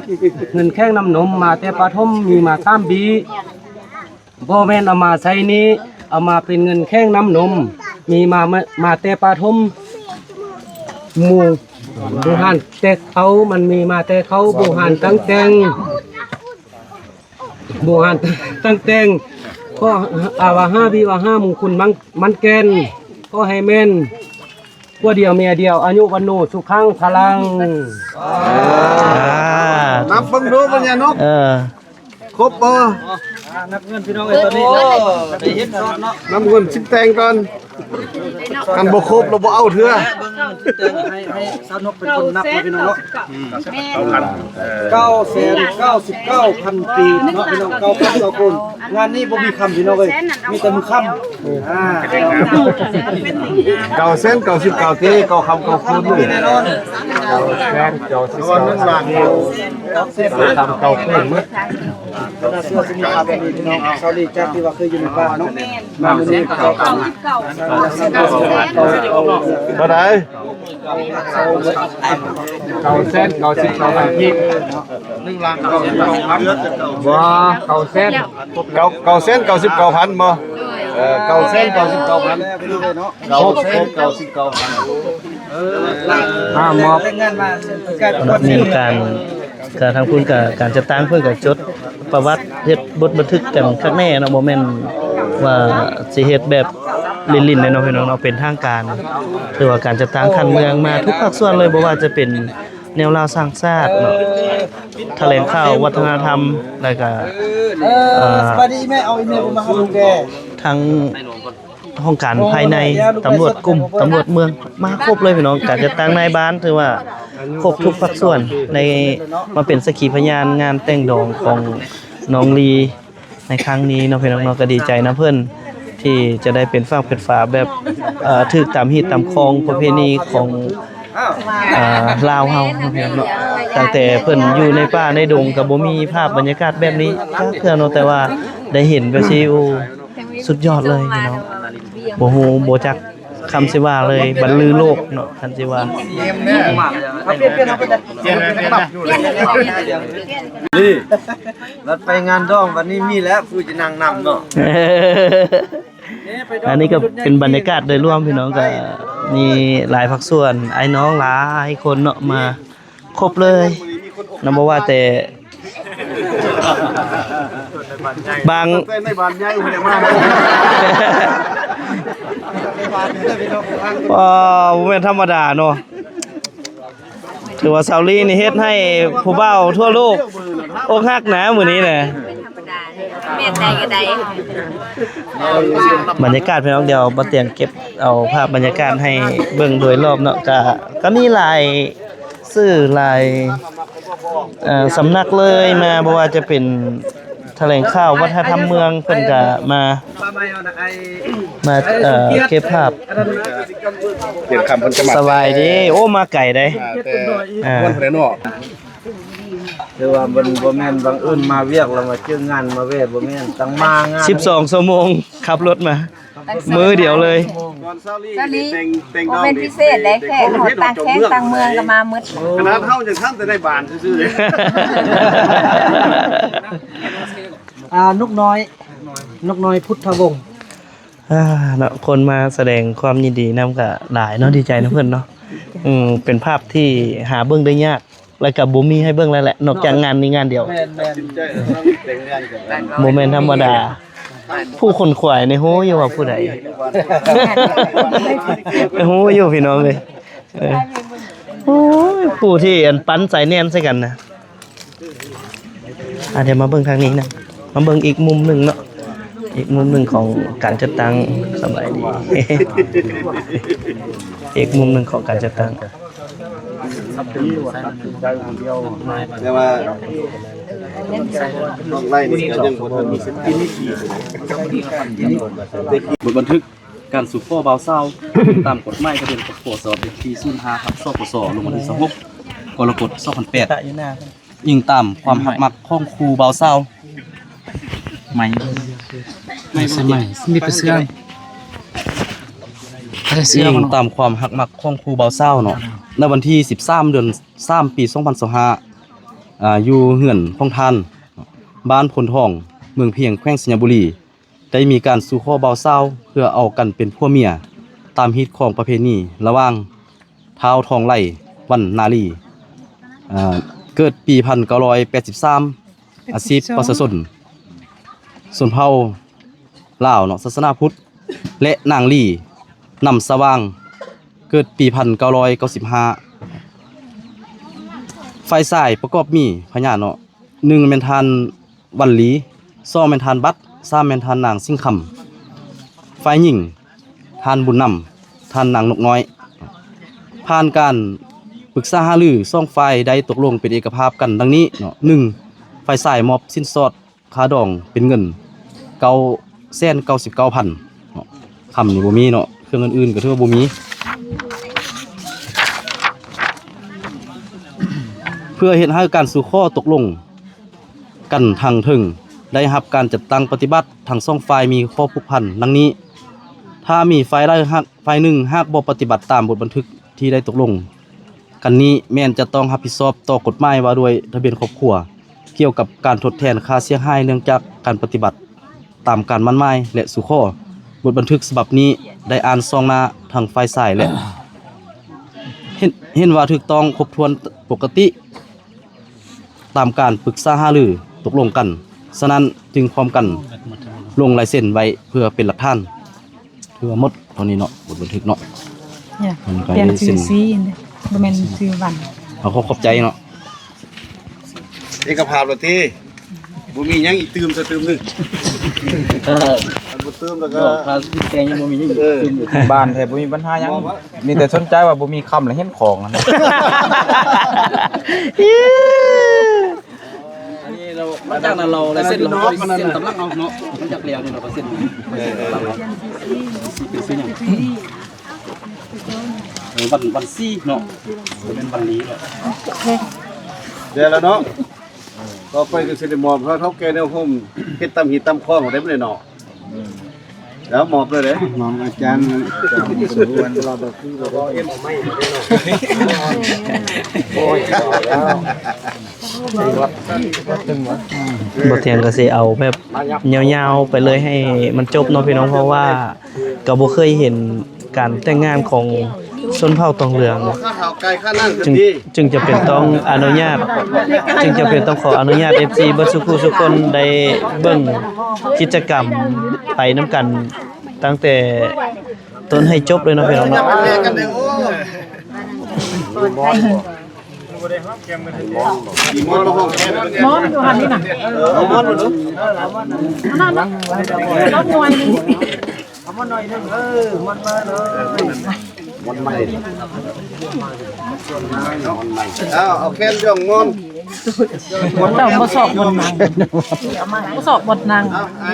ເງິນແຂງນ້ຳນົມ ມາແຕ່ປະຖົມມີມາສາມບີ ບໍ່ແມ່ນເອົາມາໃຊ້ໜີ້ ເອົາມາເປັນເງິນແຂງນ້ຳນົມ ມີມາ ມາ ມາແຕ່ປະຖົມ ໝູ່ບູຮານແຕ່ເກົ່າ ມັນມີມາແຕ່ເກົ່າ ບູຮານຕັ້ງແຕ່ງ ບູຮານຕັ້ງແຕ່ງ ຂໍອາວາຫາວິວາຫາມຸງຄຸນມັນແກ່ນ ຂໍໃຫ້ແມ່ນຜົວດຽວເມຍດຽວ ອາຍຸວັນໂນສຸຂັງພະລັງ. ນັບເບິ່ງດູ ບັນຍານົກ ເອີ ຄົບບໍ່? ນັບເງິນພີ່ນ້ອງເອີຍ ຕອນນີ້ໄດ້ເຫັນເນາະ ນັບເງິນສິບແຕງກ່ອນ ຄັນບໍ່ຄົບແລ້ວບໍ່ເອົາເທື່ອ ເບິ່ງສິບແຕງ ໃຫ້ ໃຫ້ສາວນົກເປັນຄົນນັບເນາະ ພີ່ນ້ອງເນາະ. ເກົ້າແສນເກົ້າສິບເກົ້າພັນກີບເນາະ ພີ່ນ້ອງ ເກົ້າພັນເກົ້າຄົນ. ງານນີ້ບໍ່ມີຄ່ຳພີ່ນ້ອງເອີຍ ມີແຕ່ມື້ຄ່ຳ ອ່າ ເກົ້າແສນເກົ້າສິບເກົ້າເຕ ເກົ້າຄ່ຳເກົ້າຄືນ ມີແນ່ນອນ ເກົ້າແສນເກົ້າສິບເກົ້າພັນກີບ ເກົ້າແສນເກົ້າສິບເກົ້າຄືນໝົດ. ເຊື່ອຊິມີຄ່ຳແບບນີ້ພີ່ນ້ອງ ຊາວລີຈາກທີ່ວ່າເຄີຍຢູ່ໃນປ່າເນາະ ມາມື້ນີ້ເຂົາເຈົ້າກໍ ເທົ່າໃດ? ເກົ້າແສນເກົ້າສິບເກົ້າພັນກີບ ບໍ່ ເກົ້າແສນ ເກົ້າ ເກົ້າແສນເກົ້າສິບເກົ້າພັນບໍ່? ເອີ ເກົ້າແສນເກົ້າສິບເກົ້າພັນ ເກົ້າແສນເກົ້າສິບເກົ້າພັນ ມາມອບ ມີການ ກະທາງພຸ້ນກະການຈັດຕັ້ງເພິ່ນກະຈົດປະຫວັດ ເຮັດບົດບັນທຶກກັນຄັກແນ່ເນາະ ບໍ່ແມ່ນວ່າຊິເຮັດແບບຫຼິ້ນໆເດ້ເນາະ ພີ່ນ້ອງເນາະ ເປັນທາງການ ຖືວ່າການຈັດຕັ້ງຂັ້ນເມືອງມາທຸກພາກສ່ວນເລີຍ ບໍ່ວ່າຈະເປັນແນວລາວສ້າງຊາດເນາະ ຖະແຫຼງຂ່າວວັດທະນະທຳ ແລ້ວກະ ເອີ ສະບາຍດີແມ່ ເອົາອີເມວມາໃຫ້ລູກແດ່ ທັງ ຫ້ອງການພາຍໃນ ຕຳຫຼວດກຸ່ມ ຕຳຫຼວດເມືອງ ມາຄົບເລີຍພີ່ນ້ອງ ການຈັດຕັ້ງນາຍບ້ານ ຖືວ່າຄົບທຸກພາກສ່ວນ ໃນ ມາເປັນສັກຂີພະຍານງານແຕ່ງດອງຂອງນ້ອງລີໃນຄັ້ງນີ້ເນາະ ພີ່ນ້ອງເນາະ ກໍດີໃຈນຳເພິ່ນ ທີ່ຈະໄດ້ເປັນຟາກເປັນຝາແບບ ເອີ ຖືກຕາມຮີດຕາມຄອງປະເພນີຂອງ ເອີ ລາວເຮົາເນາະ ພີ່ນ້ອງເນາະ ຕັ້ງແຕ່ເພິ່ນຢູ່ໃນປ່າໃນດົງ ກໍບໍ່ມີພາບບັນຍາກາດແບບນີ້ຈັກເທື່ອເນາະ ແຕ່ວ່າໄດ້ເຫັນແບບຊີ້ ໂອ້ ສຸດຍອດເລີຍພີ່ນ້ອງ ບໍ່ຮູ້ບໍ່ຈັກຄຳຊິວ່າເລີຍ ບັນລືໂລກເນາະ ຄັນຊິວ່າ ນີ້ ລັດໄປງານດອງ ບັດນີ້ມີແລ້ວຜູ້ຈະນັ່ງນຳເນາະ. ອັນນີ້ກໍເປັນບັນຍາກາດໂດຍລວມພີ່ນ້ອງ ກໍມີຫຼາຍພາກສ່ວນ ອ້າຍນ້ອງຫຼາຍຄົນເນາະ ມາຄົບເລີຍນຳ ບໍ່ວ່າແຕ່ ບາງ ແຕ່ໃນບ້ານໃຫຍ່ພຸ້ນແຫຼະມາ ວ້າວ ບໍ່ແມ່ນທຳມະດາເນາະ ຖືວ່າສາວລີນີ້ເຮັດໃຫ້ຜູ້ບ່າວທົ່ວໂລກອົກຫັກນະມື້ນີ້ນະ ແມ່ນໃດກໍໄດ້ ບັນຍາກາດພີ່ນ້ອງ ດຽວບ່າວຕຽງເກັບເອົາພາບບັນຍາກາດໃຫ້ເບິ່ງໂດຍລອບເນາະ ກະ ກະມີຫຼາຍ ສື່ຫຼາຍ ເອີ ສຳນັກເລີຍມາ ບໍ່ວ່າຈະເປັນຖະແຫຼງຂ່າວວັດທະນະທຳເມືອງ ເພິ່ນກະມາ ມາ ເອີ ເກັບພາບ ສະບາຍດີ ໂອ້ ມາໄກເດ້ ອ່າ ແຕ່ ອ່າ ແຕ່ ຖືວ່າມັນບໍ່ແມ່ນບັງເອີນມາວຽກແລ້ວມາເຈີງານມາແວ່ ບໍ່ແມ່ນ ຕັ້ງມາງານ ສິບສອງຊົ່ວໂມງຂັບລົດມາ. ມື້ດຽວເລີຍ. ສາລີ ບໍ່ແມ່ນພິເສດເດ້ ແຂກເຮົາຕ່າງແຂວງຕ່າງເມືອງກໍມາໝົດ. ຂະໜາດເຮົາຍັງທຳແຕ່ໃນບ້ານຊື່ໆເດ້. ອ່າ ນົກນ້ອຍ ນົກນ້ອຍພຸດທະວົງ. ອ່າ ເນາະ ຄົນມາສະແດງຄວາມຍິນດີນຳກໍຫຼາຍເນາະ ດີໃຈນຳເພິ່ນເນາະ. ອືມ ເປັນພາບທີ່ຫາເບິ່ງໄດ້ຍາກ ແລ້ວກໍບໍ່ມີໃຫ້ເບິ່ງແລ້ວແຫຼະ ນອກຈາກງານນີ້ງານດຽວ. ແມ່ນໆ ບໍ່ແມ່ນທຳມະດາ. ຜູ້ຂົນຂວາຍນີ້ຮູ້ຢູ່ວ່າຜູ້ໃດ? ຮູ້ຢູ່ພີ່ນ້ອງເອີຍ. ເອີ ໂອ້ຍ ຜູ້ທີ່ອັນປັນສາຍແໜ້ນໃສ່ກັນນະ. ອ່າ ດຽວມາເບິ່ງທາງນີ້ນະ ມາເບິ່ງອີກມຸມໜຶ່ງເນາະ ອີກມຸມໜຶ່ງຂອງການຈັດຕັ້ງ. ສະບາຍດີ. ອີກມຸມໜຶ່ງຂອງການຈັດຕັ້ງ. ແຕ່ວ່ານ້ອງໄລ່ນີ້ກໍຍັງບໍ່ທັນມີສິດກິນ. ບົດບັນທຶກການສູ່ຂໍບ່າວສາວ ຕາມກົດໝາຍທະບຽນຄອບຄົວສະບັບເລກທີສູນຫ້າທັບ ສປສ ລົງວັນທີຊາວຫົກ ກໍລະກົດ ສອງພັນແປດ ອີງຕາມຄວາມຮັກມັກຂອງຄູ່ບ່າວສາວ. ໄມ້ ໄມ້ ໄມ້ ມີແຕ່ເຊື່ອງ ມີແຕ່ເຊື່ອງ. ອີງຕາມຄວາມຮັກມັກຂອງຄູ່ບ່າວສາວເນາະ ໃນວັນທີສິບສາມ ເດືອນສາມ ປີສອງພັນຊາວຫ້າ ອ່າ ຢູ່ເຮືອນຂອງທ່ານ ບ້ານໂພນທອງ ເມືອງພຽງ ແຂວງໄຊຍະບູລີ ໄດ້ມີການສູ່ຂໍບ່າວສາວ ເພື່ອເອົາກັນເປັນຜົວເມຍ ຕາມຮີດຄອງປະເພນີລະຫວ່າງ ທ້າວທອງໄຫຼ ວັນນາລີ ເອີ ເກີດປີພັນເກົ້າຮ້ອຍແປດສິບສາມ ອາຊີບປະຊາຊົນ ຊົນເຜົ່າລາວເນາະ ສາສະໜາພຸດ ແລະ ນາງລີ ນຳສະຫວ່າງ ເກີດປີພັນເກົ້າຮ້ອຍເກົ້າສິບຫ້າ. ຝ່າຍຊາຍປະກອບມີພະຍານເນາະ ໜຶ່ງແມ່ນທ່ານວັນລີ, ສອງແມ່ນທ່ານບັດ, ສາມແມ່ນທ່ານນາງສິງຄຳ. ຝ່າຍຍິງ ທ່ານບຸນນຳ, ທ່ານນາງນົກນ້ອຍ. ຜ່ານການປຶກສາຫາລື ສອງຝ່າຍໄດ້ຕົກລົງເປັນເອກະພາບກັນດັ່ງນີ້ເນາະ, ໜຶ່ງ ຝ່າຍຊາຍມອບສິນສອດ ຄ່າດອງເປັນເງິນເກົ້າແສນເກົ້າສິບເກົ້າພັນເນາະ, ຄຳນີ້ບໍ່ມີເນາະ, ເຄື່ອງອື່ນໆກໍຖືວ່າບໍ່ມີ. ເພື່ອເຮັດໃຫ້ການສູ່ຂໍຕົກລົງກັນທາງເທິງໄດ້ຮັບການຈັດຕັ້ງປະຕິບັດ, ທັງສອງຝ່າຍມີຂໍ້ຜູກພັນດັ່ງນີ້. ຖ້າມີຝ່າຍໃດຫາກ ຝ່າຍໜຶ່ງຫາກບໍ່ປະຕິບັດຕາມບົດບັນທຶກທີ່ໄດ້ຕົກລົງ ກັນນີ້ແມ່ນຈະຕ້ອງຮັບຜິດຊອບຕໍ່ກົດໝາຍວ່າດ້ວຍທະບຽນຄອບຄົວ ກ່ຽວກັບການທົດແທນຄ່າເສຍຫາຍເນື່ອງຈາກການປະຕິບັດຕາມການໝັ້ນໝາຍ ແລະ ສູ່ຂໍ. ບົດບັນທຶກສະບັບນີ້ໄດ້ອ່ານສ່ອງໜ້າທັງຝ່າຍຊາຍ ແລະ ເຫັນ ເຫັນວ່າຖືກຕ້ອງຄົບຖ້ວນປົກກະຕິຕາມການປຶກສາຫາລືຕົກລົງກັນ, ສະນັ້ນຈຶ່ງພ້ອມກັນລົງລາຍເຊັນໄວ້ເພື່ອເປັນຫຼັກຖານ. ຖືວ່າໝົດເທົ່ານີ້ເນາະ ບົດບັນທຶກເນາະ. ເປັນຊື່ ເປັນຊື່ ເປັນຊື່ ບໍ່ແມ່ນຊື່ວັນ. ເຮົາຂໍຂອບໃຈເນາະ. ເອກະພາບໂລດຕິ ບໍ່ມີຫຍັງອີກຕື່ມຊະຕື່ມໜຶ່ງ. ຄັນບໍ່ຕື່ມແລ້ວກໍ ແຕ່ຍັງບໍ່ມີຫຍັງ ເອີ ຕື່ມຢູ່ ບ້ານແທ້ບໍ່ມີບັນຫາຫຍັງ. ມີແຕ່ສົນໃຈວ່າບໍ່ມີຄຳແລ້ວເຫັນຂອງຫັ້ນ. ອັນນີ້ລາວ ຫຼັງຈາກນັ້ນລາວໄດ້ເຊັນ ລາວກໍເຊັນຕາມຫຼັງເອົາເນາະ, ຫຼັງຈາກແລ້ວນີ້ລາວກໍເຊັນຕາມຫຼັງເອົາ. ເປັນຊື່ຫຍັງ? ເອີ ວັນ ວັນຊີເນາະ, ບໍ່ແມ່ນວັນລີເນາະ. ແລ້ວເນາະ, ຕໍ່ໄປກໍຊິໄດ້ມອບໃຫ້ເຖົ້າແກ່ແນວໂຮມເຮັດຕາມຮີດຕາມຄອງໄດ້ບໍ່ເນາະ. ແລ້ວມອບເລີຍເດ້ ມອບອາຈານ ອາຈານສົມຄວນ ລາວບໍ່ຄືບໍ່ໄດ້. ບໍ່ຖຽງກໍຊິເອົາແບບຍາວໆໄປເລີຍໃຫ້ມັນຈົບເນາະພີ່ນ້ອງ, ເພາະວ່າກໍບໍ່ເຄີຍເຫັນການແຕ່ງງານຂອງຊົນເຜົ່າຕອງເຫຼືອງ. ຈຶ່ງ ຈຶ່ງຈຳເປັນຕ້ອງອະນຸຍາດ ຈຶ່ງຈຳເປັນຕ້ອງຂໍອະນຸຍາດເອັຟຊີເບິດສູ່ຜູ້ສູ່ຄົນໄດ້ເບິ່ງກິດຈະກຳໄປນຳກັນຕັ້ງແຕ່ຕົ້ນໃຫ້ຈົບເລີຍເນາະພີ່ນ້ອງເນາະ. ມອນຢູ່ຫັ້ນນີ້ນະ ເອົາມອນມາດູ ອັນນັ້ນນະ ມອນໜ່ວຍໜຶ່ງ. ເອົາມາໜ່ອຍໜຶ່ງ ເອີ ມັນມາເລີຍ ມັນໃໝ່ ມັນໃໝ່. ເອົາ ເອົາແຄນຍ່ອງມອນ ເຈົ້າບໍ່ຊອບບ່ອນນັ່ງ ບໍ່ຊອບບ່ອນນັ່ງ. ເອົາໄອ້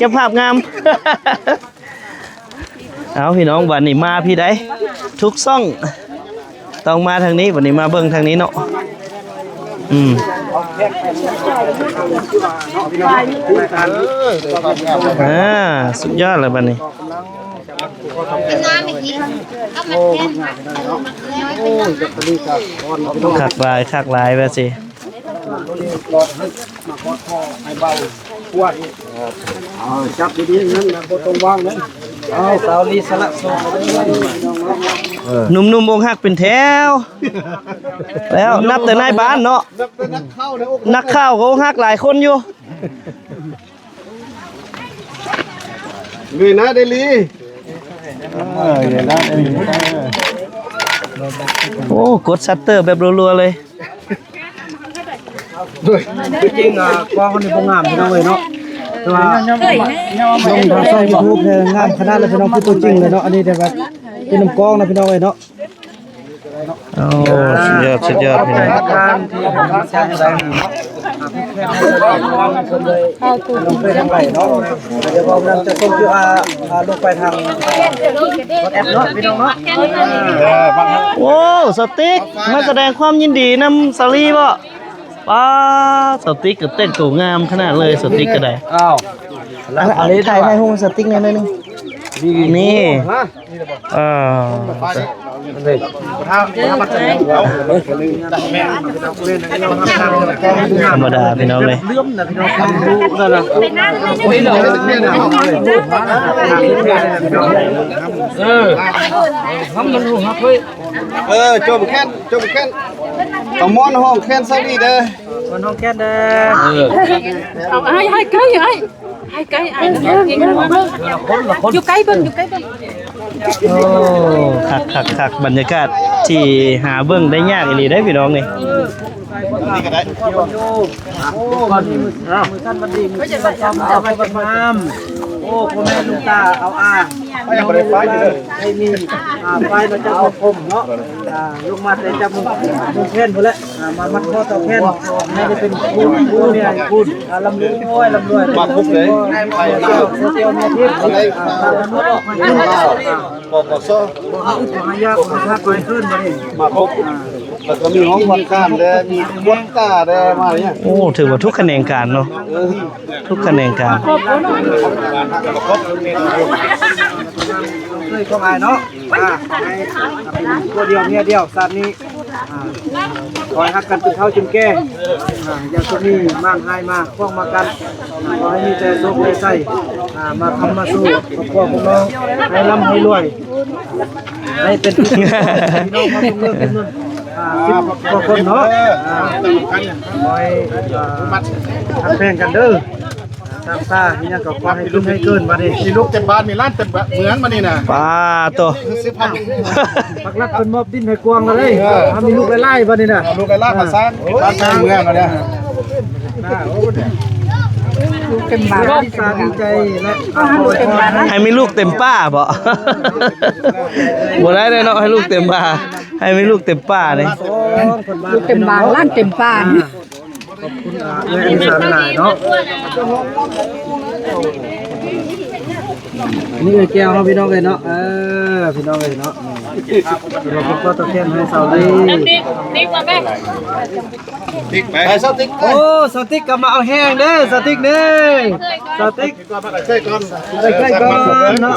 ເກັບພາບງາມ. ເອົາ ພີ່ນ້ອງ ບັດນີ້ມາພີ້ໃດ໋ ທຸກຊ່ອງ ຕ້ອງມາທາງນີ້ ບັດນີ້ມາເບິ່ງທາງນີ້ເນາະ. ອືມ ອ່າ ສຸດຍອດແລ້ວບັດນີ້. ຄັກຫຼາຍ ຄັກຫຼາຍວ່າຊິ. ເອົາ ຈັບດີໆ ນັ້ນນະ ບໍ່ຕ້ອງວາງເດ້. ເອົາ ສາວລີສະຫຼະໂສດ ເອີ ໜຸ່ມໆ ອົກຫັກເປັນແຖວ ແລ້ວນັບແຕ່ນາຍບ້ານເນາະ ນັກຂ່າວກໍອົກຫັກຫຼາຍຄົນຢູ່. ເງີຍໜ້າໄດ້ລີ ເອີ ເງີຍໜ້າໄດ້ລີ ໂອ້ ກົດຊັດເຕີແບບລັວໆ ເລີຍ. ໂດຍ ທີ່ຈິງ ອ່າ ກ້ອງເຮົານີ້ບໍ່ງາມ ພີ່ນ້ອງເອີຍເນາະ ແຕ່ວ່າລົງທາງຊ່ອງຢູທູບແທ້ງາມຂະໜາດເລີຍ ພີ່ນ້ອງ ຄືຕົວຈິງເລີຍເນາະ. ອັນນີ້ແຕ່ວ່າເປັນນຳກ້ອງນະ ພີ່ນ້ອງເອີຍເນາະ. ໂອ້ ສຸດຍອດ ສຸດຍອດ ພີ່ນ້ອງ. ໂອ້ ສາວຕິກ ມາສະແດງຄວາມຍິນດີນຳສາວລີບໍ? ປ້າ ສາວຕິກກໍແຕ່ງໂຕງາມຂະໜາດເລີຍ ສາວຕິກກໍໄດ້. ອ້າວ ອັນນີ້ຖ່າຍ ຖ່າຍຮູບສາວຕິກແດ່ໜ້ອຍໜຶ່ງ. ນີ້ ເອີ ທຳມະດາ ພີ່ນ້ອງເອີຍ. ເອີ ເອີ ຈົມແຄ້ນ ຈົມແຄ້ນ ເອົາໝອນຫ້ອງແຄ້ນສາວລີເດີ ໝອນຫ້ອງແຄ້ນເດີ. ເອີ ເອົາ ອ້າຍ ອ້າຍ ໃກ້ ອ້າຍ ອ້າຍ ໃກ້ ອ້າຍ ຢູ່ໃກ້ເບິ່ງ ຢູ່ໃກ້ເບິ່ງ. ໂອ້ ຄັກໆໆ ບັນຍາກາດທີ່ຫາເບິ່ງໄດ້ຍາກອີ່ຫຼີເດ້ ພີ່ນ້ອງນີ້. ນີ້ກໍໄດ້ ໂອ້ ມື້ສັນວັນດີ ມື້ສັນວັນງາມ ໂອ້ ພໍ່ແມ່ລູກຕາເອົາອາ ໃຫ້ມີ ອ່າ ໄຟມາຈາກພະພົມເນາະ ອ່າ ລົງມາແຕ່ຈາກເມືອງ ເມືອງເພັນພຸ້ນແຫຼະ ອ່າ ມາມັດຂໍ້ຕໍ່ແທນ ໃຫ້ໄດ້ເປັນຄູນ ຄູນໃຫຍ່ຄູນ ອ່າ ລ່ຳລວຍ ລ່ຳລວຍ ມາຄົບເລີຍ ໄຟມາ ໂຊເຊຍເມເທດ ອ່າ ປກສ ບໍ່ໃຫ້ອຶດບໍ່ໃຫ້ຢາກ ບໍ່ໃຫ້ຂາດບໍ່ໃຫ້ເຂີນ ບັດນີ້ມາຄົບ ອ່າ ແລ້ວກໍມີຫ້ອງນອນການແດ່ ມີຂວັນຕາແດ່ ມາຫຍັງ ໂອ້ ຖືວ່າທຸກຂະແໜງການເນາະ ເອີ ທຸກຂະແໜງການ ເຄີຍຂອງອ້າຍເນາະ ອ່າ ຂໍໃຫ້ເປັນຜົວດຽວເມຍດຽວຊາດນີ້ ອ່າ ຂໍໃຫ້ຮັກກັນຈົນເຖົ້າຈົນແກ່ ອ່າ ຢ່າມີໝາງຮ້າຍມາຄວາງມາກັນ ຂໍໃຫ້ມີແຕ່ໂຊກແຕ່ໄຊ ອ່າ ມາຄ້ຳມາຊູ່ຄອບຄົວຂອງນ້ອງ ໃຫ້ລ່ຳໃຫ້ລວຍ ໃຫ້ເປັນທີ່ ພີ່ນ້ອງມາທຸກເມືອງທຸກເມືອງ ອ່າ ສິບກວ່າຄົນເນາະ ອ່າ ຂໍໃຫ້ ອ່າ ຮັກແພງກັນເດີ ສ້າງຊາອີ່ຫຍັງກໍຂໍໃຫ້ຂຶ້ນໃຫ້ເກີນບັດນີ້ ມີລູກເຕັມບ້ານມີຫຼານເຕັມເມືອງບັດນີ້ນະ ປາໂຕ ປັກຫຼັກເພິ່ນມອບດິນໃຫ້ກວ້າງແລ້ວເດ້ ເອີ ຖ້າມີລູກຫຼາຍໆບັດນີ້ນະ ເອົາລູກຫຼາຍໆມາສ້າງບ້ານສ້າງເມືອງແລ້ວເດ້ ເຕັມບ້ານ ດີໃຈແລະ ໃຫ້ມີລູກເຕັມປ່າບໍ? ບໍ່ໄດ້ເດ້ເນາະ ໃຫ້ລູກເຕັມປ່າ ໃຫ້ມີລູກເຕັມປ່າເດ້ ລູກເຕັມບ້ານ ຫຼານເຕັມປ່າ. ຂອບຄຸນ ອ່າ ເອື້ອຍອະລິສາຫຼາຍໆເນາະ ອັນນີ້ເອື້ອຍແກ້ວເຮົາ ພີ່ນ້ອງເອີຍເນາະ ເອີ ພີ່ນ້ອງເອີຍເນາະ ນີ້ ເຮົາກໍຂໍຕອບແທນໃຫ້ສາວລີ ໄປ ສາວຕິກ ໂອ້ ສາວຕິກກໍມາເອົາແຮງເດີ ສາວຕິກເດີ ສາວຕິກ ໄປໃກ້ໆກ່ອນ ໄປໃກ້ໆກ່ອນເນາະ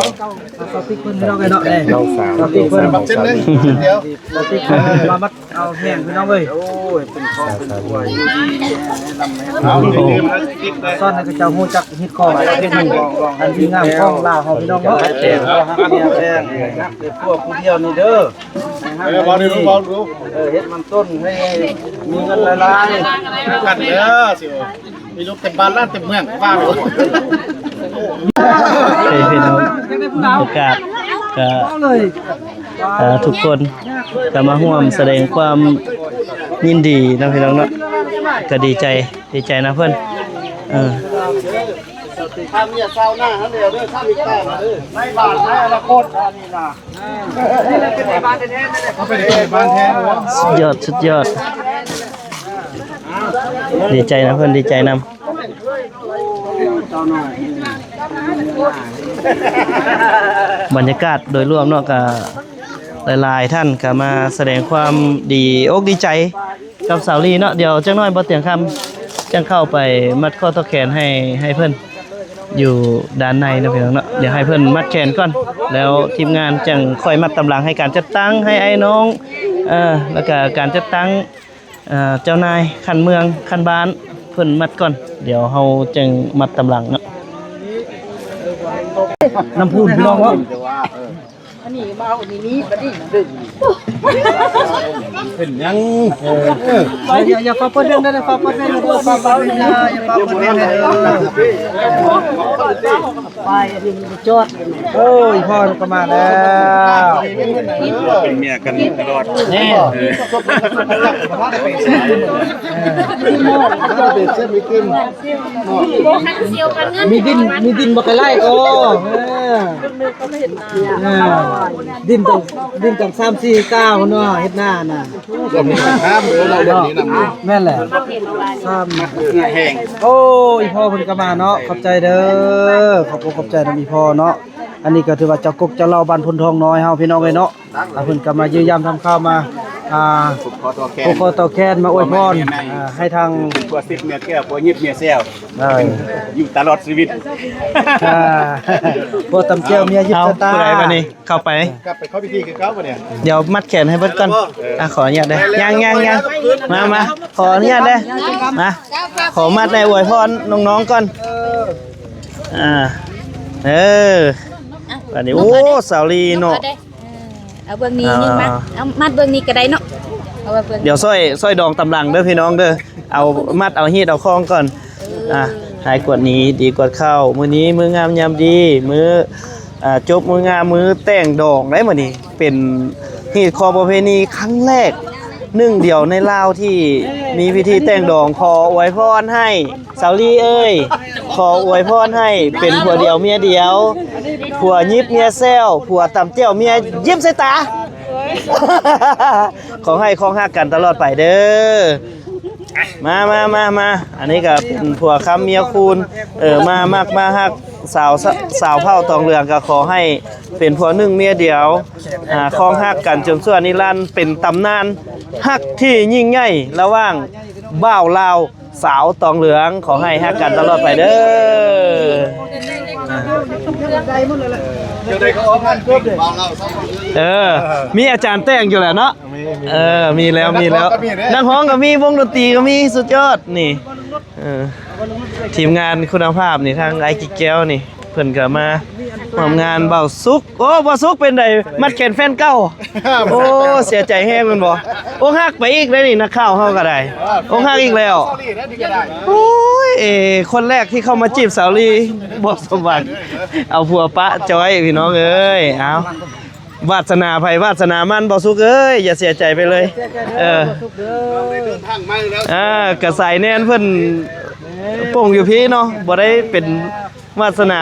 ສາວຕິກເພິ່ນ ພີ່ນ້ອງເອີຍເນາະ ສາວຕິກເພິ່ນ ສາວຕິກເພິ່ນ ມາມັດ ເອົາແຮງ ພີ່ນ້ອງເອີຍ ໂອ້ຍ ເປັນຄອບເປັນຄົວຢູ່ດີມີແຮງ ເອົາ ສອນໃຫ້ເຂົາເຈົ້າຮູ້ຈັກຮີດຄອງ ອັນດີງາມຂອງລາວເຮົາ ພີ່ນ້ອງເນາະ ແຕ່ຜົວຮັກເມຍແພງ ຮັກແຕ່ຜົວຜູ້ດຽວນີ້ເດີ ໃຫ້ຮັກໃຫ້ມີ ເອີ ເຮັດມັນຕົ້ນໃຫ້ມີເງິນຫຼາຍໆ ກັນເດີ ມີລູກເຕັມບ້ານຫຼານເຕັມເມືອງ ວ່າໂລດ ເອີ ພີ່ນ້ອງ ໂອກາດກໍ ເອີ ທຸກຄົນກໍມາຮ່ວມສະແດງຄວາມຍິນດີນຳ ພີ່ນ້ອງເນາະ ກໍດີໃຈ ດີໃຈນຳເພິ່ນ ເອີ ຖ້າເມຍຊາວນາຫັ້ນແລ້ວເດີ ຖ້າມີແຕ່ເດີ ໃນບ້ານໃນອະນາຄົດອັນນີ້ນະ ສຸດຍອດ ສຸດຍອດ ດີໃຈນຳເພິ່ນ ດີໃຈນຳ. ເຈົ້າໜ້ອຍ ບັນຍາກາດໂດຍລວມເນາະ ກະຫຼາຍໆທ່ານກະມາສະແດງຄວາມດີອົກດີໃຈ ກັບສາວລີເນາະ. ດຽວຈັກໜ້ອຍບໍ່ຕຽງຄຳຈັ່ງເຂົ້າໄປມັດຂໍ້ຕໍ່ແຂນໃຫ້ ໃຫ້ເພິ່ນຢູ່ດ້ານໃນເນາະ ພີ່ນ້ອງເນາະ. ດຽວໃຫ້ເພິ່ນມັດແຂນກ່ອນ ແລ້ວທີມງານຈັ່ງຄ່ອຍມັດຕາມຫຼັງ ໃຫ້ການຈັດຕັ້ງ ໃຫ້ອ້າຍນ້ອງ ເອີ ແລ້ວກະການຈັດຕັ້ງ ເອີ ເຈົ້ານາຍຂັ້ນເມືອງ ຂັ້ນບ້ານ ເພິ່ນມັດກ່ອນ ດຽວເຮົາຈຶ່ງມັດຕາມຫຼັງເນາະ. ນ້ຳພຸ້ນ ພີ່ນ້ອງເນາະ. ອັນນີ້ມາເອົາອັນນີ້ນີ້ບັດນີ້ ເປັນຫຍັງ? ເອີ ເອີ ຢ່າ ຢ່າຟ້າວເປີດເລື່ອງເດີ ຢ່າຟ້າວເປີດເລື່ອງເດີ ຢ່າຟ້າວເປີດເລື່ອງເດີ ໄປ ອັນນີ້ມັນຈອດ. ໂອ້ຍ ພໍ່ກໍມາແລ້ວ ເປັນເມຍກັນຕະຫຼອດ ນີ້ ມີດິນ ມີດິນບໍ່ຄ່ອຍໄລ່ ໂອ້ ເອີ ເອີ ດິນຕ້ອງ ດິນຕ້ອງສາມສີ່ກ້າວເນາະ ເຮັດນານະ. ແມ່ນແຫຼະ ຊ້ຳ ໂອ້ ອີ່ພໍ່ເພິ່ນກໍມາເນາະ ຂອບໃຈເດີ ຂອບອົກຂອບໃຈນຳອີ່ພໍ່ເນາະ. ອັນນີ້ກໍຖືວ່າເຈົ້າກົກເຈົ້າເຫຼົ່າບ້ານໂພນທອງນ້ອຍເຮົາ ພີ່ນ້ອງເອີຍເນາະ. ອ່າ ເພິ່ນກໍມາຢ້ຽມຢາມທຳຂ່າວ ມາ ອ່າ ຜູກຄໍຕໍ່ແຂນ ຜູກຄໍຕໍ່ແຂນ ມາອວຍພອນ ໃຫ້ທາງຜົວສິບເມຍແກ້ວ ຜົວຍິບເມຍແຊວ ເອີ ຢູ່ຕະຫຼອດຊີວິດ ອ່າ ຜົວຕຳແຈ່ວເມຍຢິບຊະຕາ. ຜູ້ໃດບັດນີ້ ເຂົ້າໄປ ກັບໄປເຂົ້າພິທີຄືເກົ່າບັດນີ້ ດຽວມັດແຂນໃຫ້ເພິ່ນກ່ອນ. ອ່າ ຂໍອະນຸຍາດເດີ ຍັງໆໆ ມາ ມາ ຂໍອະນຸຍາດເດີ ມາ ຂໍມັດໃຫ້ອວຍພອນນ້ອງໆກ່ອນ. ອ່າ ເອີ ອັນນີ້ ໂອ້ ສາວລີເນາະ ເອີ ເອົາເບິ່ງນີ້ ອ່າ ນີ້ມາ ເອົາມັດເບິ່ງນີ້ກໍໄດ້ເນາະ ເອົາໄວ້ເບິ່ງ. ດຽວຊ່ອຍ ຊ່ອຍດອງຕາມຫຼັງເດີພີ່ນ້ອງເດີ ເອົາມັດເອົາຮີດເອົາຄອງກ່ອນ. ອ່າ ໃຫ້ກວດດີ ດີກວດເຂົ້າ ມື້ນີ້ມື້ງາມຍາມດີ ມື້ ອ່າ ຈົບມື້ງາມ ມື້ແຕ່ງດອງໄດ໋ມື້ນີ້ ເປັນຮີດຄອງປະເພນີຄັ້ງແລກ ໜຶ່ງດຽວໃນລາວທີ່ມີພິທີແຕ່ງດອງ. ຂໍອວຍພອນໃຫ້ ສາວລີເອີຍ ຂໍອວຍພອນໃຫ້ເປັນຜົວດຽວເມຍດຽວ ຜົວຍິບເມຍແຊວ ຜົວຕຳແຈ່ວເມຍຢິບໃສ່ຕາ. ຂໍໃຫ້ຄອງຮັກກັນຕະຫຼອດໄປເດີ. ມາ ມາ ມາ ມາ ອັນນີ້ກໍເປັນຜົວຄຳເມຍຄູນ ເອີ ມາມັກມາຮັກ ສາວ ສາວເຜົ່າຕອງເຫຼືອງ ກໍຂໍໃຫ້ເປັນຜົວໜຶ່ງເມຍດຽວ ອ່າ ຄອງຮັກກັນຈົນຊົ່ວນິລັນ ເປັນຕຳນານຮັກທີ່ຍິ່ງໃຫຍ່ລະຫວ່າງບ່າວລາວ ສາວຕອງເຫຼືອງ ຂໍໃຫ້ຮັກກັນຕະຫຼອດໄປເດີ. ເອີ ມີອາຈານແຕ່ງຢູ່ແຫຼະເນາະ. ເອີ ມີແລ້ວ ມີແລ້ວ ນັກຮ້ອງກໍມີ ວົງດົນຕີກໍມີ ສຸດຍອດນີ້. ເອີ ທີມງານຄຸນນະພາບນີ້ ທາງອ້າຍກິກແກ້ວນີ້ ເພິ່ນກໍມາຮ່ວມງານ. ບ່າວສຸກ ໂອ້ ບ່າວສຸກເປັນໃດ ມັດແຂນແຟນເກົ່າ. ໂອ້ ເສຍໃຈແຮງແມ່ນບໍ່? ອົກຫັກໄປອີກແລ້ວນີ້ ນັກຂ່າວເຮົາກໍໄດ້ ອົກຫັກອີກແລ້ວ. ໂອ້ຍ ເອ ຄົນແລກທີ່ເຂົ້າມາຈີບສາວລີ ບໍ່ສົມຫວັງ ເອົາຜົວປະຈ້ອຍ ພີ່ນ້ອງເອີຍ. ເອົາ ວາດສະໜາໃຜວາດສະໜາມັນ ບ່າວສຸກເອີຍ ຢ່າເສຍໃຈໄປເລີຍ. ເອີ ເດີນທາງໃໝ່ແລ້ວ ອ່າ ກະສາຍແນນເພິ່ນປົງຢູ່ພີ້ເນາະ ບໍ່ໄດ້ເປັນ ວາດສະໜາ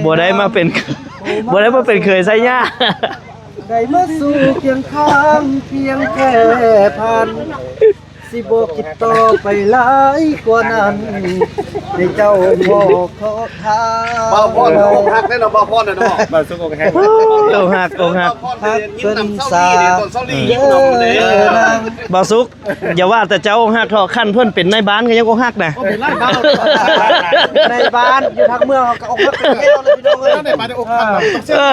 ບໍ່ໄດ້ມາເປັນ ບໍ່ໄດ້ມາເປັນເຂີຍໃຊ້ຍ່າ ໄດ້ມາສູ່ຄຽງຂ້າງພຽງແຄ່ຜ່ານ ຊິບໍ່ຄິດຕໍ່ໄປຫຼາຍກວ່ານັ້ນ ໃຫ້ເຈົ້າພໍຂໍທາງ. ບ່າວພອນອົກຫັກແນ່ເນາະ ບ່າວພອນເນາະ ບ່າວສຸກອົກຫັກ ອົກຫັກ ຮັກເພິ່ນສາ ເອີ ນາງ ບ່າວສຸກ ຢ່າວ່າແຕ່ເຈົ້າອົກຫັກເທາະ ຄັນເພິ່ນເປັນນາຍບ້ານກໍຍັງອົກຫັກນະ. ໂອ້ ເປັນນາຍບ້ານ ນາຍບ້ານຢູ່ທາງເມືອງເຮົາກໍອົກຫັກກັນແລ້ວເລີຍ ພີ່ນ້ອງເອີຍ. ເອີ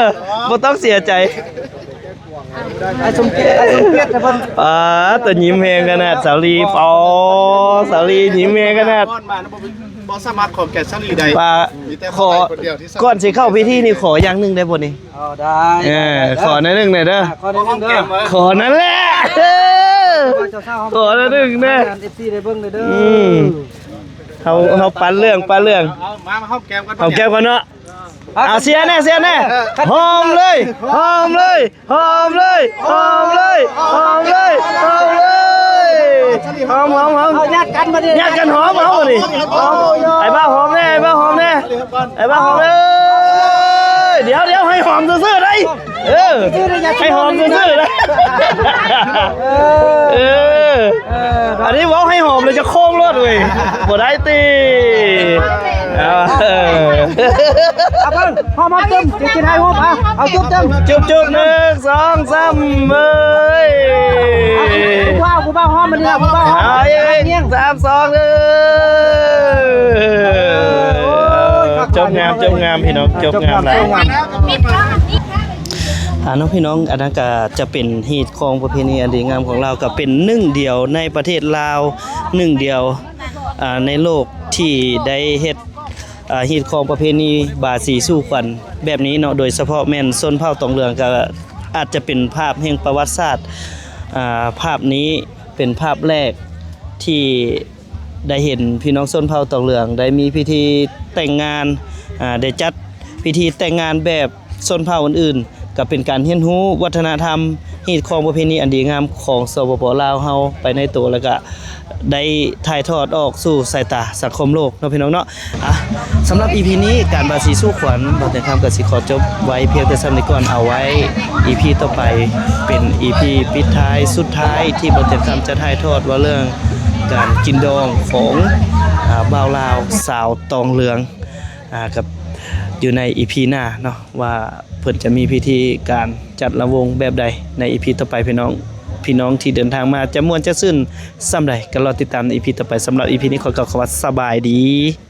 ບໍ່ຕ້ອງເສຍໃຈ ອ້າຍສົມເກຍດ ອ້າຍສົມເກຍດ ປາດ ຕາຍິ້ມແຮງຂະໜາດ ສາວລີ. ປາດ ສາວລີຍິ້ມແຮງຂະໜາດ ບໍ່ສາມາດຂອງແກ່ສາວລີໄດ້ ປາດ. ມີແຕ່ຂໍ ກ່ອນຊິເຂົ້າພິທີນີ້ ຂໍຢ່າງໜຶ່ງໄດ້ບໍ່ນີ້? ເອົາ ໄດ້ ເອີ ໄດ້ ຂໍໜ້ອຍໜຶ່ງແດ່ເດີ ຂໍໜ້ອຍໜຶ່ງເດີ ຂໍນັ້ນແຫຼະ ເອີ ຂໍໜ້ອຍໜຶ່ງແດ່ ເອັຟຊີໄດ້ເບິ່ງເດີ. ອືມ ເຮົາ ເຮົາປັນເລື່ອງ ປັນເລື່ອງ ເອົາ ມາ ມາຫອມແກ້ມກັນ ຫອມແກ້ມກັນເນາະ. ເອົາ ເຊຍແດ່ ເຊຍແດ່ ຫອມເລີຍ ຫອມເລີຍ ຫອມເລີຍ ຫອມເລີຍ ຫອມເລີຍ ຫອມເລີຍ ຫອມ ຫອມ ຫອມ. ເອົາ ຍາດກັນບັດນີ້ ຍາດກັນຫອມ ເອົາບັດນີ້ ຫອມ. ອ້າຍບ່າວຫອມແດ່ ອ້າຍບ່າວຫອມແດ່ ອ້າຍບ່າວຫອມເອີຍ. ດຽວ ດຽວ ໃຫ້ຫອມຊື່ໆໄດ໋ ເອີ ໃຫ້ຫອມຊື່ໆໄດ໋ ເອີ ເອີ ອັນນີ້ເວົ້າໃຫ້ຫອມແລ້ວຈະໂຄ້ງໂລດເວີຍ ບໍ່ໄດ້ຕິ. ເອົາ ເອີ ເອົາເບິ່ງ ຫອມໆ ຈຸ້ມ ຊິຖ່າຍຮູບ ເອົາ ເອົາຈຸ້ມໆ ຈຸບໆ ໜຶ່ງ ສອງ ສາມ ເອີຍ ຜູ້ບ່າວ ຜູ້ບ່າວ ຫອມອັນນີ້ລະ ຜູ້ບ່າວ ຫອມ ເອົາອີກ ສາມ ສອງ ເດີ ໂອ້ຍ ຈົບງາມ ຈົບງາມ ພີ່ນ້ອງ ຈົບງາມຫຼາຍ. ອ່າ ເນາະ ພີ່ນ້ອງ ອັນນັ້ນກະຈະເປັນຮີດຄອງປະເພນີອັນດີງາມຂອງລາວ ກະເປັນໜຶ່ງດຽວໃນປະເທດລາວ ໜຶ່ງດຽວ ອ່າ ໃນໂລກທີ່ໄດ້ເຮັດ ອ່າ ຮີດຄອງປະເພນີບາສີສູ່ຂວັນແບບນີ້ເນາະ ໂດຍສະເພາະແມ່ນຊົນເຜົ່າຕອງເຫຼືອງ ກໍອາດຈະເປັນພາບແຫ່ງປະຫວັດສາດ ອ່າ ພາບນີ້ເປັນພາບແລກທີ່ໄດ້ເຫັນພີ່ນ້ອງຊົນເຜົ່າຕອງເຫຼືອງໄດ້ມີພິທີແຕ່ງງານ ອ່າ ໄດ້ຈັດພິທີແຕ່ງງານແບບຊົນເຜົ່າອື່ນໆ ກໍເປັນການຮຽນຮູ້ວັດທະນະທຳ ຮີດຄອງປະເພນີອັນດີງາມຂອງ ສປປ ລາວ ເຮົາໄປໃນໂຕ ແລ້ວກະໄດ້ຖ່າຍທອດອອກສູ່ສາຍຕາສັງຄົມໂລກເນາະ ພີ່ນ້ອງເນາະ. ອ່ະ ສຳລັບອີພີນີ້ ການບາສີສູ່ຂວັນ ບ່າວແຕງຄຳກໍຊິຂໍຈົບໄວ້ພຽງແຕ່ສ່ຳນີ້ກ່ອນ. ເອົາໄວ້ອີພີຕໍ່ໄປ ເປັນອີພີປິດທ້າຍສຸດທ້າຍ ທີ່ບ່າວແຕງຄຳຈະຖ່າຍທອດເວົ້າເລື່ອງການກິນດອງຂອງ ອ່າ ບ່າວລາວສາວຕອງເຫຼືອງ ອ່າ ກັບຢູ່ໃນອີພີໜ້າເນາະ ວ່າເພິ່ນຈະມີພິທີການຈັດລຳວົງແບບໃດໃນອີພີຕໍ່ໄປ ພີ່ນ້ອງ ພີ່ນ້ອງທີ່ເດີນທາງມາຈະມ່ວນຈະຊື່ນສ່ຳໃດ ກໍລໍຕິດຕາມໃນອີພີຕໍ່ໄປ. ສຳລັບອີພີນີ້ຂໍກ່າວຄຳວ່າສະບາຍດີ.